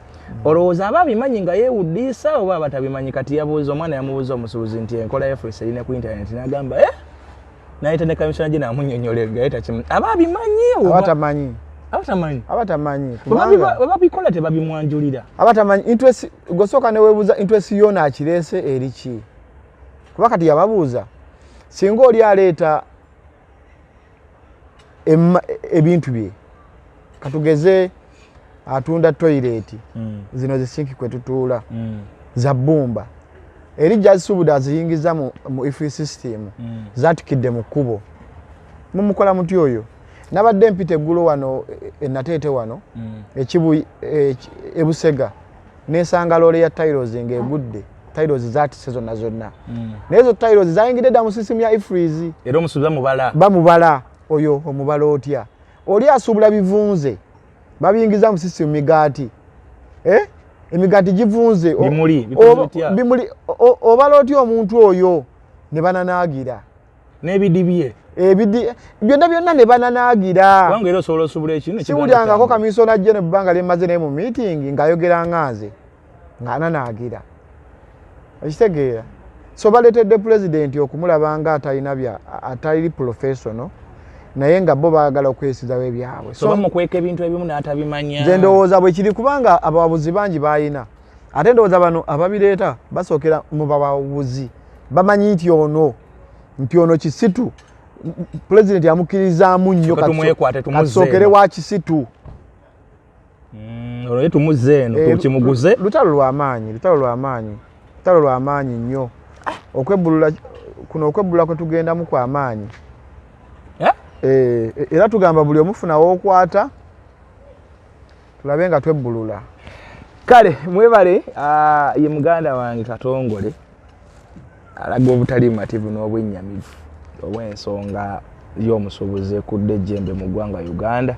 Olowooza aba abimanyi nga yeewuddiisa oba aba tabimanyi? Kati yabuuza omwana, yamubuuza omusuubuzi nti enkola ya EFRIS erina ku internet, n'agamba eh? Nayita ne kamisona gye namunnyonnyola nga ye takimanyi. Aba abimanyi aba oba tamanyi? Aba tamanyi. Aba tamanyi. Bwe kubanga bwe babikola tebabimwanjulira. Aba tamanyi interest. Gosooka neweebuuza interest yoona akireese eri ki, kuba kati yababuuza singa oli aleeta ebintu bye, katugeze atunda toilet zino zisinki kwe tutuula za bbumba, eri jazisubude aziyingiza mu EFRIS system, zatikidde mu kkubo. Mumukola muti oyo? Nabadde mpita eggulo wano enateete wano ebusega, nesanga loole ya tiles ng'egudde, tiles zaatise zonna zonna. Naye ezo tiles zayingidde dda mu system ya EFRIS. Era omusuubuzi bamubala. Bamubala. Oyo omubala otya? Oli asuubula bivunze, babiyingiza mu system, migaati, eh? Emigaati givunze. Bimuli, bikoze bitya? Bimuli. Obala otya omuntu oyo ne bananaagira? N'ebidibye. Ebidi byonna byonna ne bananaagira. Kubanga era osobola osuubula ekintu. Siwulyangako kamisona jeno ebbanga lyemmaze naye mu meeting ng'ayogera nga nze ng'ananaagira. Ekitegeera, so baleetedde pulezidenti okumulaba nga atalina bya atali professional, naye nga bo baagala okwesizawo ebyabwe. So bamukweka ebintu ebimu n'atabimanya. Nze ndowooza bwe kiri, kubanga abawabuzi bangi bayina, ate ndowooza bano ababireeta basookera mu bawabuzi, bamanyi nti ono Kisitu pulezidenti amukkirizaamu nnyo. Kyokka tumwekwate, tumuzze Katusookere eno. wa Kisitu. Ono ye tumuzze eno. Tukimuguze. Lutalo lwamaanyi, lutalo lwamaanyi, lutalo lwamaanyi nnyo. Okwebbulula kuno, okwebbulula kwe tugendamu kwamaanyi. Eh? Era tugamba buli omufuna wookwata, tulabe nga twebbulula. Kale mwebale. Ye muganda wange Katongole alaga obutali mumativu n'obwennyamivu obw'ensonga y'omusuubuzi ekudde ejjembe mu ggwanga Uganda.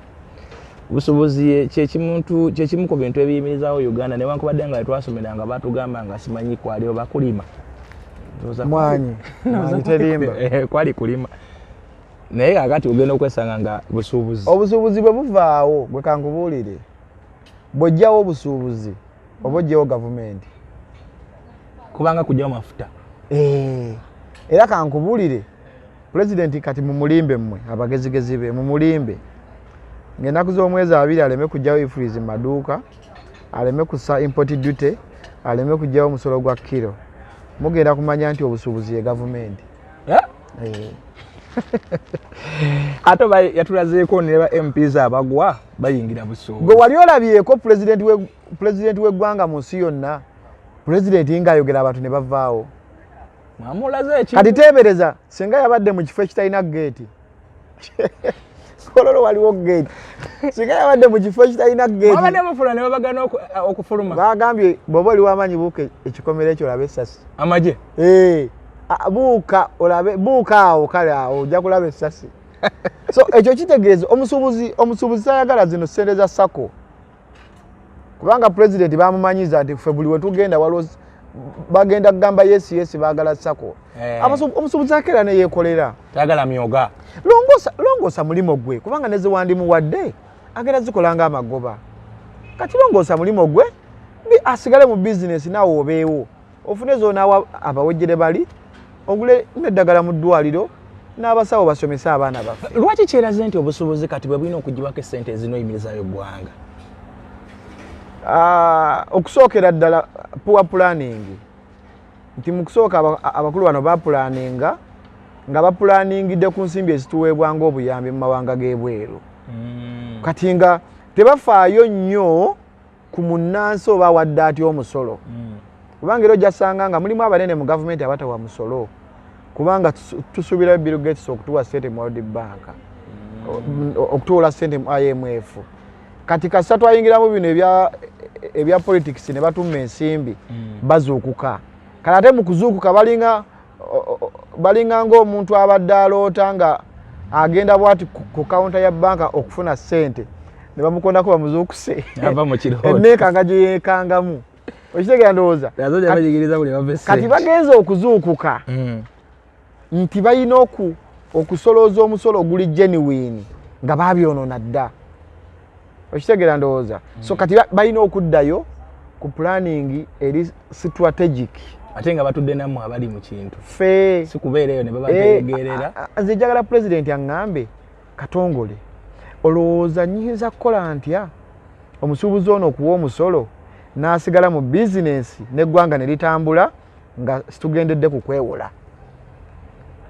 Obusuubuzi kyekimu ku bintu ebiyimirizaawo Uganda, newankubadde nga twasomera nga batugamba nga simanyi kwali oba kulima. Ndowooza Mwanyi, mwanyi terimba. Kwali kulima, naye kakati ogenda okwesanga nga busuubuzi. Obusuubuzi bwe buvaawo, gwe kankubuulire, bw'ojjawo obusuubuzi oba ojjawo gavumenti. Kubanga kujjawo mafuta. Era kankubuulire, pulezidenti kati mumulimbe, mmwe abagezigezi be mumulimbe ng'ennaku z'omwezi 20 aleme kujjawo EFRIS mu maduuka, aleme kussa import duty, aleme kujjawo omusolo gwa kiro, mugenda kumanya nti obusuubuzi ye gavumenti. Eh? Eh. Ate oba yatulazeeko ne ba MPs abagwa bayingira busuubuzi. Gwe wali olabyeko pulezidenti w'eggwanga mu nsi yonna, pulezidenti ng'ayogera abantu ne bavaawo? Mwamulaze eki? Kati teebereza singa yabadde mu kifo ekitalina geeti. Kololo waliwo geeti. Singa yabadde mu kifo ekitalina geeti, Mwabadde mufula ne babagana okufuluma. Bagambye bw'oba oli wamaanyi, buuka ekikomera ekyo olabe essasi. Amagye. Eh, buuka olabe, buuka awo, kale awo ojja kulaba essasi. So ekyo kitegeeza omusuubuzi tayagala zino ssente za SACCO, kubanga pulezidenti bamumanyiza nti ffe buli wetugenda waliwo bagenda kugamba yes, yes, baagala SACCO. Omusuubuzi akeera neyeekolera. Tayagala myoga. Longoosa, longoosa mulimu gwe, kubanga ne zewandimuwadde agenda zikola nga amagoba. Kati longoosa mulimu gwe, asigale mu bizinesi, naawe obeewo ofune zonaawa abawejjere bali ogule n'eddagala mu ddwaliro n'abasawo basomese abaana baffe. Lwaki kyeraze nti obusuubuzi kati bwe bulina okugibwako essente ezinoyimirizaayo eggwanga? Okusookera ddala poor planning, nti mu kusooka abakulu bano bapulaninga nga bapulaningidde ku nsimbi ezituweebwa ng'obuyambi mu mawanga g'ebweru. Kati nga tebafaayo nnyo ku munnansi oba awadde atya omusolo, kubanga era ojasanga nga mulimu abanene mu gavumenti abatawa musolo, kubanga tusuubirayo Bill Gates okutuwa sente mu World Bank, okutuwola sente mu IMF. Kati kasita twayingiramu bino ebya politics ne batumma ensimbi, bazuukuka. Kale ate mu kuzuukuka balinga ng'omuntu abadde aloota nga agenda bwati ku kawunta ya banka okufuna ssente ne bamukondako bamuzuukuse. Ava mu kirooto. Enneekanga gye yeekangamu, okitegeera ndowooza? Azo gyabajigiriza buli bava Kati essente. bagenze okuzuukuka nti balina okusolooza omusolo oguli genuine nga babyonoona dda, okitegeera ndowooza? So kati balina okuddayo ku planning eri strategic. Ate nga batudde nammwe abali mu kintu. Ffe. Si kubeera eyo ne babategeerera. Nze njagala pulezidenti aŋŋambe, "Katongole, olowooza nyinza kukola ntya omusuubuzi ono okuwa omusolo n'asigala mu bizinensi n'eggwanga ne litambula nga situgendedde ku kwewola?"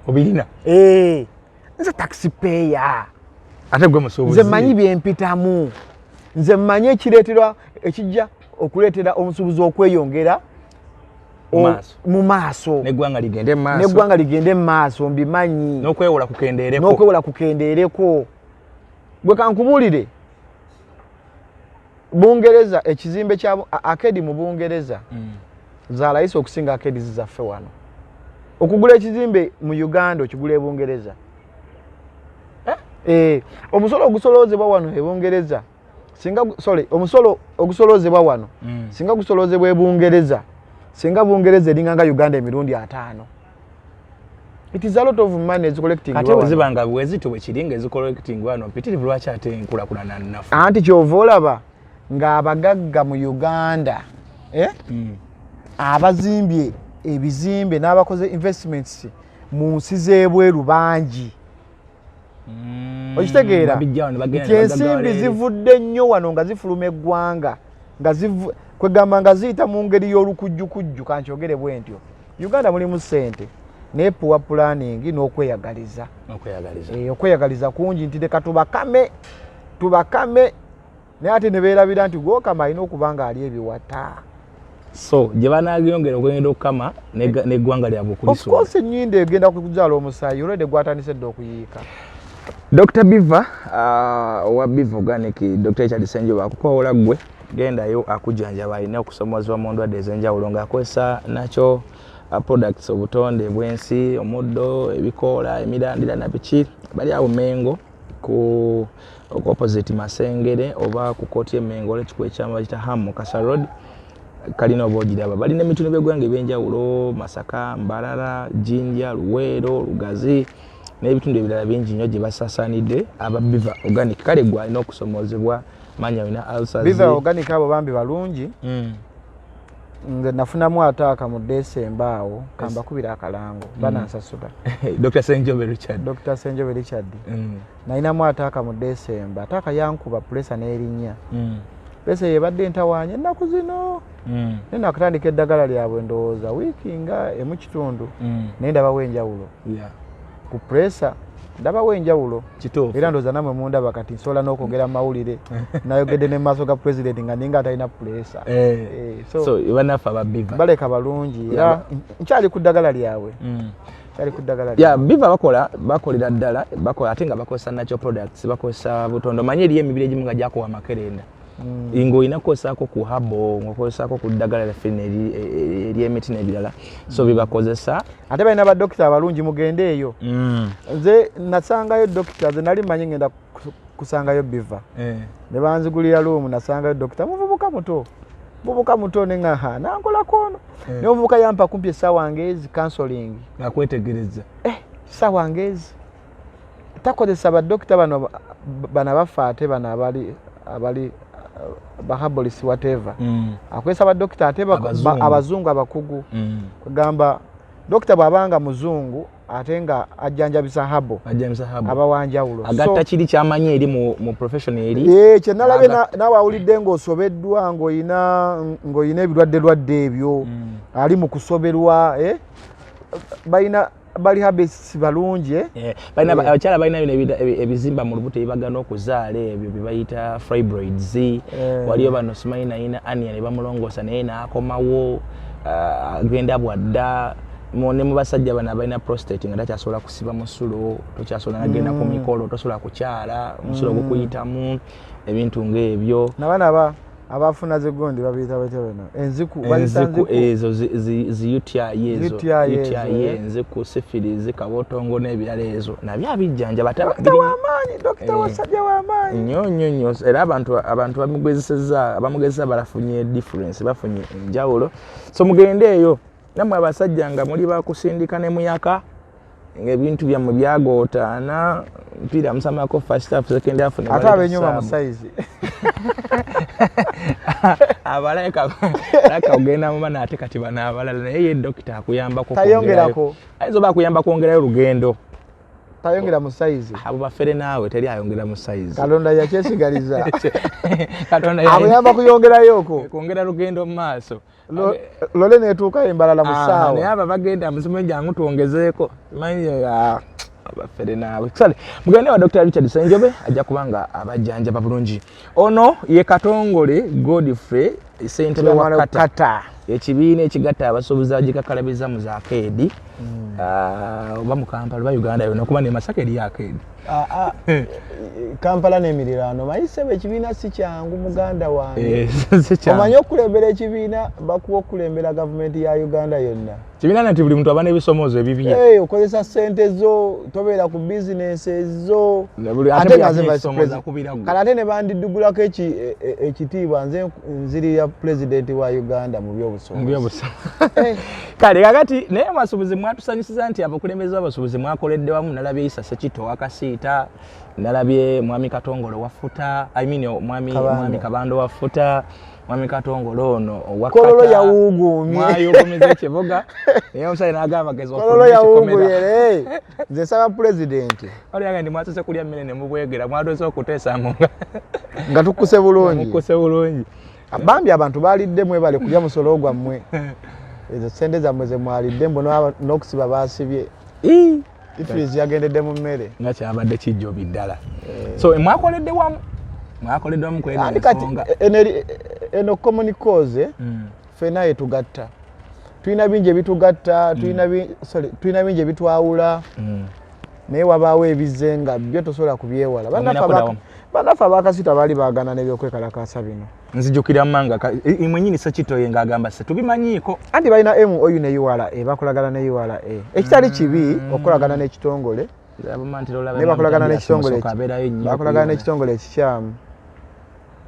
Obirina. Eh, nze taxpayer. Ate gwe musuubuzi. Nze mmanyi byempitamu, nze mmanyi ekireeterwa ekijja okuleetera omusuubuzi okweyongera. Mu maaso neggwanga ligende mu maaso, neggwanga ligende mu maaso. Mbimanyi. N'okwewola kukendeereko. N'okwewola kukendeereko. Gwe kankubuulire, Bungereza, ekizimbe kya arcade mu Bungereza za layisi okusinga arcades zaffe wano. Okugula ekizimbe mu Uganda, okigula e Bungereza. Eh, omusolo ogusoloozebwa wano e Bungereza singa sorry, omusolo ogusoloozebwa wano singa gusoloozebwa e Bungereza, singa Bungereza eringa nga Uganda emirundi 50. It is a lot of money ezicollecting. Ate bwe ziba nga bwezityo bwe kiri, nga ezicollecting wano mpitirivu, lwaki ate enkulaakulana nnafu? Anti kyova olaba ng'abagagga mu Uganda, eh? Abazimbye ebizimbe n'abakoze investments mu nsi z'ebweru bangi. Okitegeera Babijja wano, bagenda nti ne bagaggawala ensimbi eri. zivudde nnyo wano nga zifuluma eggwanga, nga kwegamba nga ziyita mu ngeri y'olukujjukujju, kankyogere bwe ntyo. Uganda mulimu ssente, naye poor planning n'okweyagaliza. Okweyagaliza. Eh, okweyagaliza kungi nti leka tubakame, tubakame, naye ate ne beerabira nti gwokama alina okuba nga ali ebiwata. So gye banayongera okugenda okukama n'eggwanga lyabwe Of okulisuula. course, ennyindo egenda kuzaala omusaayi, olwedde gwatandise dda okuyiika. Dr Biva, owa Biva Organic, Dr Richard Senjoba akukoola ggwe gendayo akujjanjaba alina okusomozebwa mu ndwadde ez'enjawulo ng'akozesa nakyo products, obutonde bw'ensi, omuddo, ebikoola, emirandira na biki. Bali awo Mengo ku opposite Masengere oba ku kooti y'Emengo olwekikuwa ekyama bakita Ham Mukasa Road, kalina oba ogiraba. Balina ebitundu by'eggwanga ebyenjawulo: Masaka, Mbarara, Jinja, Luweero, Lugazi n'ebitundu ebirala bingi nnyo gye basasaanidde aba Biva Organic. Kale gwe alina okusomozebwa, manya olina ulcers. Biva Organic abo bambi balungi. Nze nafunamu attack mu Desemba awo, kambakubira akalango, banansasula. Dr Senjobe Richard. Dr Senjobe Richard. Nalinamu attack mu Desemba, attack yankuba, pressure n'erinnya. Pressure yebadde entawaanya ennaku zino, naye nakatandika eddagala lyabwe, ndowooza wiiki nga emu kitundu, naye ndabawo enjawulo. Ku pressure ndabawo enjawulo. Kituufu. Era ndowooza namwe mundaba kati nsobola n'okwogera mu mawulire, nayogedde ne mu maaso ga pulezidenti nga ninga atalina pressure. Eh, Eh, so so bannaffe aba Biva baleka balungi, era nkyali ku ddagala lyabwe, nkyali ku ddagala ya Biva. Bakola, bakolera ddala, bakola ate nga bakozesa natural products, bakozesa butondo. Manyi eriyo emibiri egimu nga gyakuwa amakerenda, ng'olina kukozesaako ku herbal, ng'okozesaako ku ddagala lyaffe lino ery'emiti n'ebirala, so byebakozesa. Ate balina badokita abalungi, mugende eyo. Nze nasangayo dokita, nze nali manyi ngenda kusangayo Biva, ne banzigulira room, nasangayo dokita muvubuka muto, muvubuka muto, neŋaha nankolako ono. Naye omuvubuka yampa kumpi essaawa ngezi counseling. Ngakwetegereza. Eh, essaawa ngezi. Takozesa badokita bano bano abafa, ate bano abali baherbalist, whatever. Akozesa badokita ate Abazungu. Abazungu abakugu. Kugamba dokita bw'abanga muzungu ate nga ajjanjabisa herbal, ajjamisa herbal, aba wanjawulo. Agatta kiri kyamanyi eri mu profession eri. Eh, kyenalabye naawe awulidde ng'osobeddwa, ng'oyina ebirwadde lwadde ebyo, ali mu kusoberwa, eh? Balina bali herbalists balungi, eh? Eh, balina abakyala balina bino ebizimba mu lubuto ebibagana okuzaala, ebyo bye bayita fibroids. Waliyo bano simanyi nayina ania ne bamulongoosa naye n'akomawo, agenda bwadda. Ne mu basajja bano abalina prostate nga takyasobola kusiba musulo, tokyasobola nagenda ku mikolo, tosobola kukyala, omusulo gukuyitamu, ebintu ng'ebyo. Nabaana abafuna zigundi babiyita batya bano, enziku baziyita? Enziku ezo zi UTI ezo. UTI ezo, UTI, eh. enziku, syphilis, kabotongo n'ebirala, ezo nabyo abijjanjaba. Ate Dokita w'amaanyi, dokita Eh. wasajja w'amaanyi. Nnyo nnyo nnyo, era abantu bamugezesezza, abamugezesa balafunye difference, bafunye enjawulo. So mugende eyo nammwe abasajja nga muli bakusindika ne muyaka, ng'ebintu byammwe byagootaana, mpiira musamako first half, second half, ne Ate baleeta abenyuma mu saabu. sayizi. Abaleka laka ogenda mu bana, ate kati bano abalala, naye ye dokita akuyambako Tayongerako. kwongerayo. Ayinza oba akuyamba kwongerayo olugendo. Tayongera mu sayizi. Abo bafere naawe, teri ayongera mu sayizi. Katonda yakyesigaliza. Katonda Amuyamba kuyongerayooko. Kwongera lugendo mu maaso. Lole netuukayo embalala mu Ah, naye ssaawa. Abo bagenda musimanyi, jangu twongezeeko, simanyi, abafere naawe. Sale mugende wa Dr Richard Senjobe, ajja kuba nga abajjanjaba bulungi. Ono ye Katongole Godfrey, ssentebe wa Kata. Kata. Ekibiina ekigatta abasuubuzi abagikakalabiza mu zakeedi, oba mu Kampala oba Uganda yonna, kuba ne Masaka eri akeedi. Ah, ah, Kampala n'emiriraano. Mayisebe, ekibiina si kyangu, muganda wange. Omanyi okulembera ekibiina, bakuwa okulembera gavumenti ya Uganda yonna. Kibiina nti buli muntu aba n'ebisomoozo ebibye. Hey, okozesa sente zo, tobeera ku bizinesi ezo. Ate nga nze vice president. Kale ate ne bandiddugulako ekitiibwa, nze nzirira pulezidenti wa Uganda mu byobusuubuzi. Kale kakati naye abasuubuzi mwatusanyusiza nti abakulembeze b'abasuubuzi mwakoledde wamu. Nalabye Isa Sekito wa Kasiita, nalabye mwami Katongolo wa Futa, I mean mwami Kabando wa Futa, mwami Katongolo ono owa Kololo yawuugumye. Mwayugumiza ekibuga, naye omusajja n'agamba geza. Kololo yawuugumye. Nze nsaba pulezidenti. Olyaga ndi mwasose kulya mmere ne mubwegera, mwatose okuteesa mu nga tukkuse bulungi. Mukkuse bulungi. Bambi abantu balidde, mwebale kulya musolo gwammwe. Ezo sente zammwe ze mwalidde, mbona n'okusiba baasibye. Ifirizi yagendedde mu mmere. Nga kyabadde kijjobi ddala. So mwakoledde wamu, mwakoledde wamu kweno Andi kati ensonga. Eno common cause, ffenna yetugatta. Tulina bingi ebitugatta, sorry, tulina bingi ebitwawula, naye wabaawo ebizze nga byo tosobola kubyewala. Omenya kuddawo. Bannaffe abakasita baali baagana n'ebyokwekalakaasa bino. Nzijukira manga mwenyini Sekitoye ng'agamba se tubimanyiiko. Anti balina MOU ne URA, bakolagana ne URA, ekitali kibi okukolagana n'ekitongole, naye bakolagana n'ekitongole bakolagana n'ekitongole ekikyamu.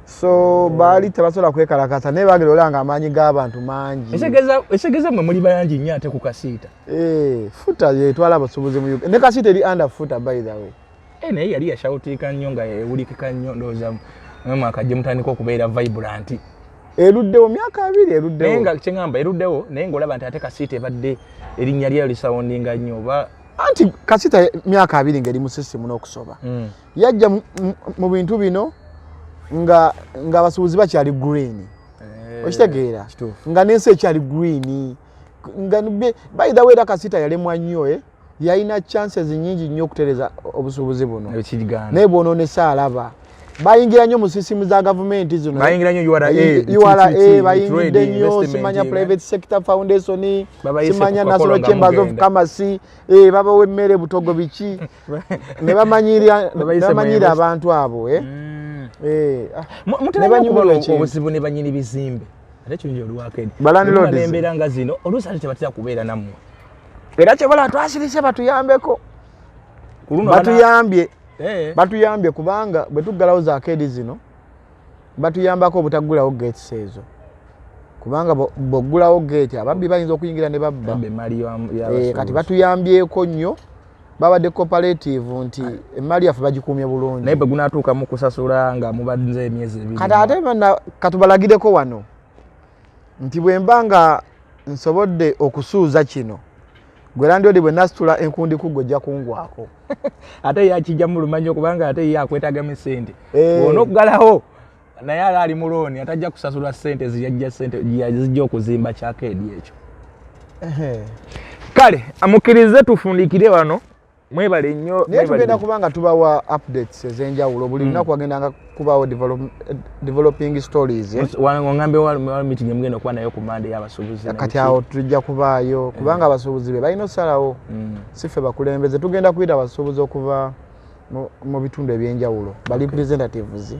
So baali tebasobola kwekalakasa, naye bagera olaba nga amaanyi g'abantu mangi. Ekitegeeza mwe muli bayangi nnyo ate ku Kasiita. Eh, Futa yetwala abasuubuzi mu Uganda, ne Kasiita eri under Futa, by the way. Eh, naye yali yashawutika nnyo nga ewulikika nnyo. Ndowooza mwe mwakajje mutandika okubeera vibrant. Eruddewo myaka 20. Naye Eruddewo. Nga kyeŋŋamba eruddewo, naye ng'olaba nti ate Kasiita ebadde erinnya lyayo lisawundinga nnyo oba. Anti Kasiita myaka 20 ng'eri mu system n'okusoba. Yajja mu bintu bino nga ng'abasuubuzi bakyali green, okitegeera? Kituufu. Nga n'ensi ekyali green, nga by the way, era Kasiita yalemwa nnyo, eh? Yalina chances nyingi nnyo okutereza obusuubuzi buno. Ekiganda. Naye bwonoonesa alaba bayingira nnyo mu sisitimu za gavumenti zino. Bayingira nnyo URA, URA TTT, bayingidde trade, nnyo. investment, Simanya Private Sector Foundation, Babayise simanya ku Coca-Cola National nga Chambers of mugenda. Commerce, babawa emmere butogo biki ne bamanyira Babayise ne mu bamanyira abantu abo, eh? Ah. Mutera Ne nnyo banyumirwa okubona ekintu. obuzibu ne banyini bizimbe, ate kirungi oluwakedi Ba landlords. n'embeera nga zino oluusi ate tebatera kubeera nammwe. Era kyobola twasirise batuyambeko. Ku luno Batuyambye. Eh. Batuyambye kubanga bwe tuggalawo za arcade zino, batuyambako obutaggulawo gates ezo, kubanga bw'oggulawo gate ababbi bayinza okuyingira ne babba. Babba emmali Eh, y'abasuubuzi. Kati batuyambyeko nnyo, babadde cooperative nti emmali yaffe bagikuumye bulungi. Naye bwe gunaatuuka mu kusasula nga mubadde emyezi 2. Kati ate bana katubalagireko wano nti bwe mba nga nsobodde okusuuza kino, gwe landlord, bwe nasitula enkundi ku gwe ojja kungwako. Ate ye akijjamu lumanyi kubanga ate ye akwetagamu esente. Eh. Bw'ona okugalawo naye ala ali mu looni, atajja kusasula sente zijajja sente zijja okuzimba kyakeedi ekyo. Kale mukkirize tufundikire wano, mwebale nnyo. Naye Mwebale tugenda nnyo. kubanga tubawa updates ez'enjawulo buli lunaku, wagendanga kubaawo developing stories, eh. Oŋŋambe wa meeting emugenda okuba nayo ku Mande y'abasuubuzi na Kati biki. awo tujja kubaayo kubanga abasuubuzi be balina osalawo, si ffe bakulembeze. Tugenda kuyita abasuubuzi okuva mu bitundu ebyenjawulo, ba representatives,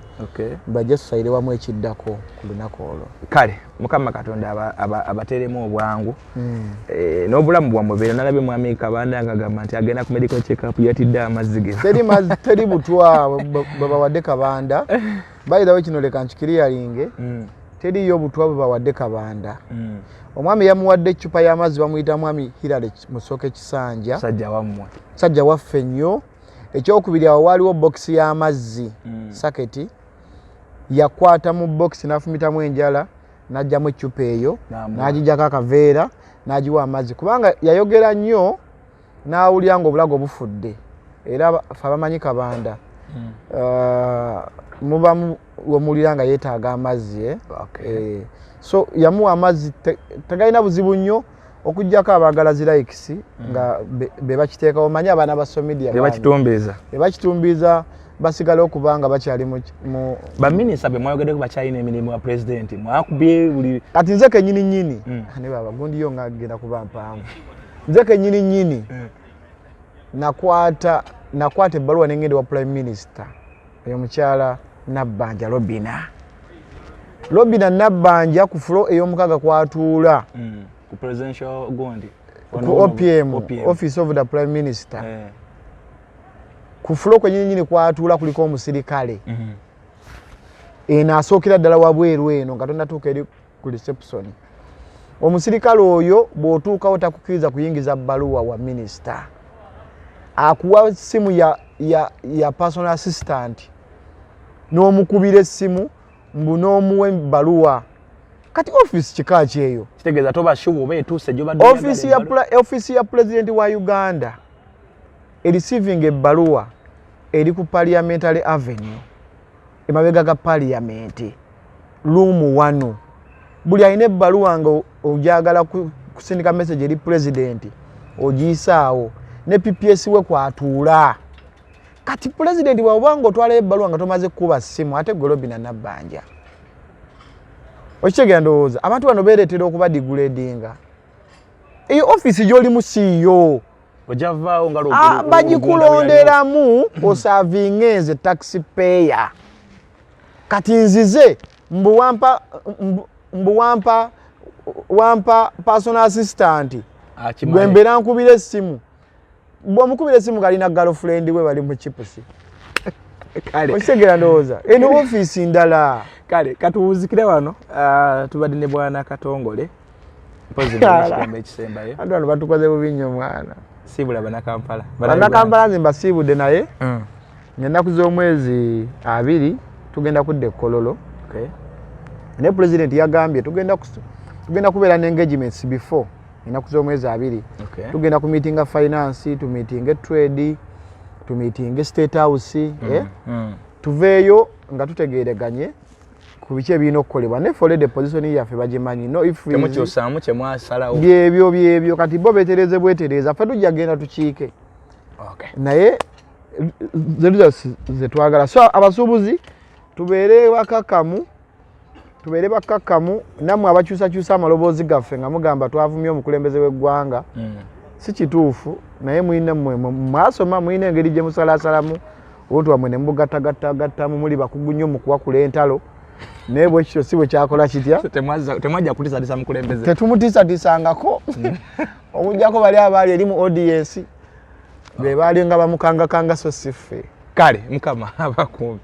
bajje tusalire wamu ekiddako ku lunaku olwo. Kale Mukama Katonda abateeremu obwangu. Eh, n'obulamu bwammwe beera. Nalabye mwami Kabanda nga agamba nti agenda ku medical check up, yatidde amazzi ge. Teri teri butwa bwe bawadde Kabanda. By the way, kino leka nkikiriyalinge. Teriyo butwa bwe bawadde Kabanda. Omwami yamuwadde eccupa y'amazzi, bamuyita mwami Hirale Musoke Kisanja. Musajja wammwe. Musajja waffe nnyo. Ekyokubiri, awo waaliwo bokisi y'amazzi, saketi yakwata mu bokisi n'afumitamu enjala n'ajjamu eccupa eyo, N'amuwa. n'agijjako akaveera n'agiwa amazzi, kubanga yayogera nnyo n'awulira nga obulago bufudde. Era ffe abamanyi Kabanda, mubamu wemuwulira nga yeetaaga amazzi, eh? Okay. Eh, so yamuwa amazzi, tegalina buzibu nnyo okugjako abaagala zi likes nga be bakiteekawo. Manyi abaana ba social media be bakitumbiiza. Be bakitumbiiza. Basigala okuba nga bakyali mu Baminisita be mwayogeddeko bakyalina emirimu wa pulezidenti, mwakubye buli Kati nze kenyini nyini, ne baba gundi yo nga agenda kuba mpanvu, nze kenyini nyini nakwata ebbaluwa nengenda wa prime minister, oyo mukyala Nabbanja Robina, Robina Nabbanja, ku floor ey'omukaaga kwatuula. Ku presidential gundi. Ku OPM, Office of the Prime Minister. Ku floor kwenyini nyini kwatuula kuliko omusirikale. Eno asookera ddala wabweru eno nga tonatuuka eri ku reception. Omusirikale oyo bw'otuukawo takukkiriza kuyingiza bbaluwa wa minisita, akuwa simu ya personal assistant n'omukubira essimu mbu n'omuwa ebbaluwa. Kati ofiisi kika kyeyo? Kitegeeza toba sure oba etuuse gyobadde. Ofiisi ya pulezidenti wa Uganda ereceiving ebbaluwa eri ku Parliamentary Avenue, emabega ga Parliament, room 1. Buli alina ebbaluwa nga ojagala kusindika message eri pulezidenti, ogiyisaawo ne PPS we kwatuula. Kati pulezidenti bw'oba nga otwalayo ebbaluwa nga tomaze kukuba ssimu, ate gwe Robina Nabbanja, okitegeera? Ndowooza abantu bano beereetera okuba degradinga. Eyo ofiisi gy'olimu siiyo. Ojavaawo nga Bagikulonderamu oservinge nze tax payer. Kati nzize mbu wampa mbu wampa personal assistant gwe mbeera nkubira essimu. Bw'omukubira essimu galina girlfriend we bali mu chipusi. Okitegeera? Ndowooza eno ofiisi ndala. Kale katuwuzikire wano. Ah, tubadde ne bwana Katongole. Mpozi ekigambo ekisembayo. Abantu bano batukoze bubi nnyo, mwana. Siibula Bannakampala. Bannakampala nze mbasiibudde, naye ng'ennaku z'omwezi 20 tugenda kudda ekkololo. Naye pulezidenti yagambye tugenda kubeera ne engagements before ennaku z'omwezi 20. Tugenda ku meetinga finance, tumeetinge trade, tumeetinge State House, eh? Tuveeyo nga tutegeereganye ku biki ebirina okukolebwa, naye for the position yaffe bagimanyi, no if Temukyusaamu kyemwasalawo. Byebyo byebyo. Kati bo betereze bwetereza, ffe tujja genda tukiike. Naye ze results zetwagala. So abasuubuzi tubeere bakakkamu, tubeere bakakkamu. Nammwe abakyusakyusa amaloboozi gaffe nga mugamba twavumye omukulembeze w'eggwanga, si kituufu. Naye mulina mmwe mwasoma, mulina engeri gye musalasalamu obuntu bwammwe ne mubugattagattagattamu. Muli bakugu nnyo mu kuwakula entalo, naye bwe kityo si bwe kyakola kitya. Temwajja kutiisatiisa mukulembeze. Tetumutiisatiisangako, okuggyako bali abaali eri mu audience be baali nga bamukangakanga, so si ffe. Kale Mukama abakuumi.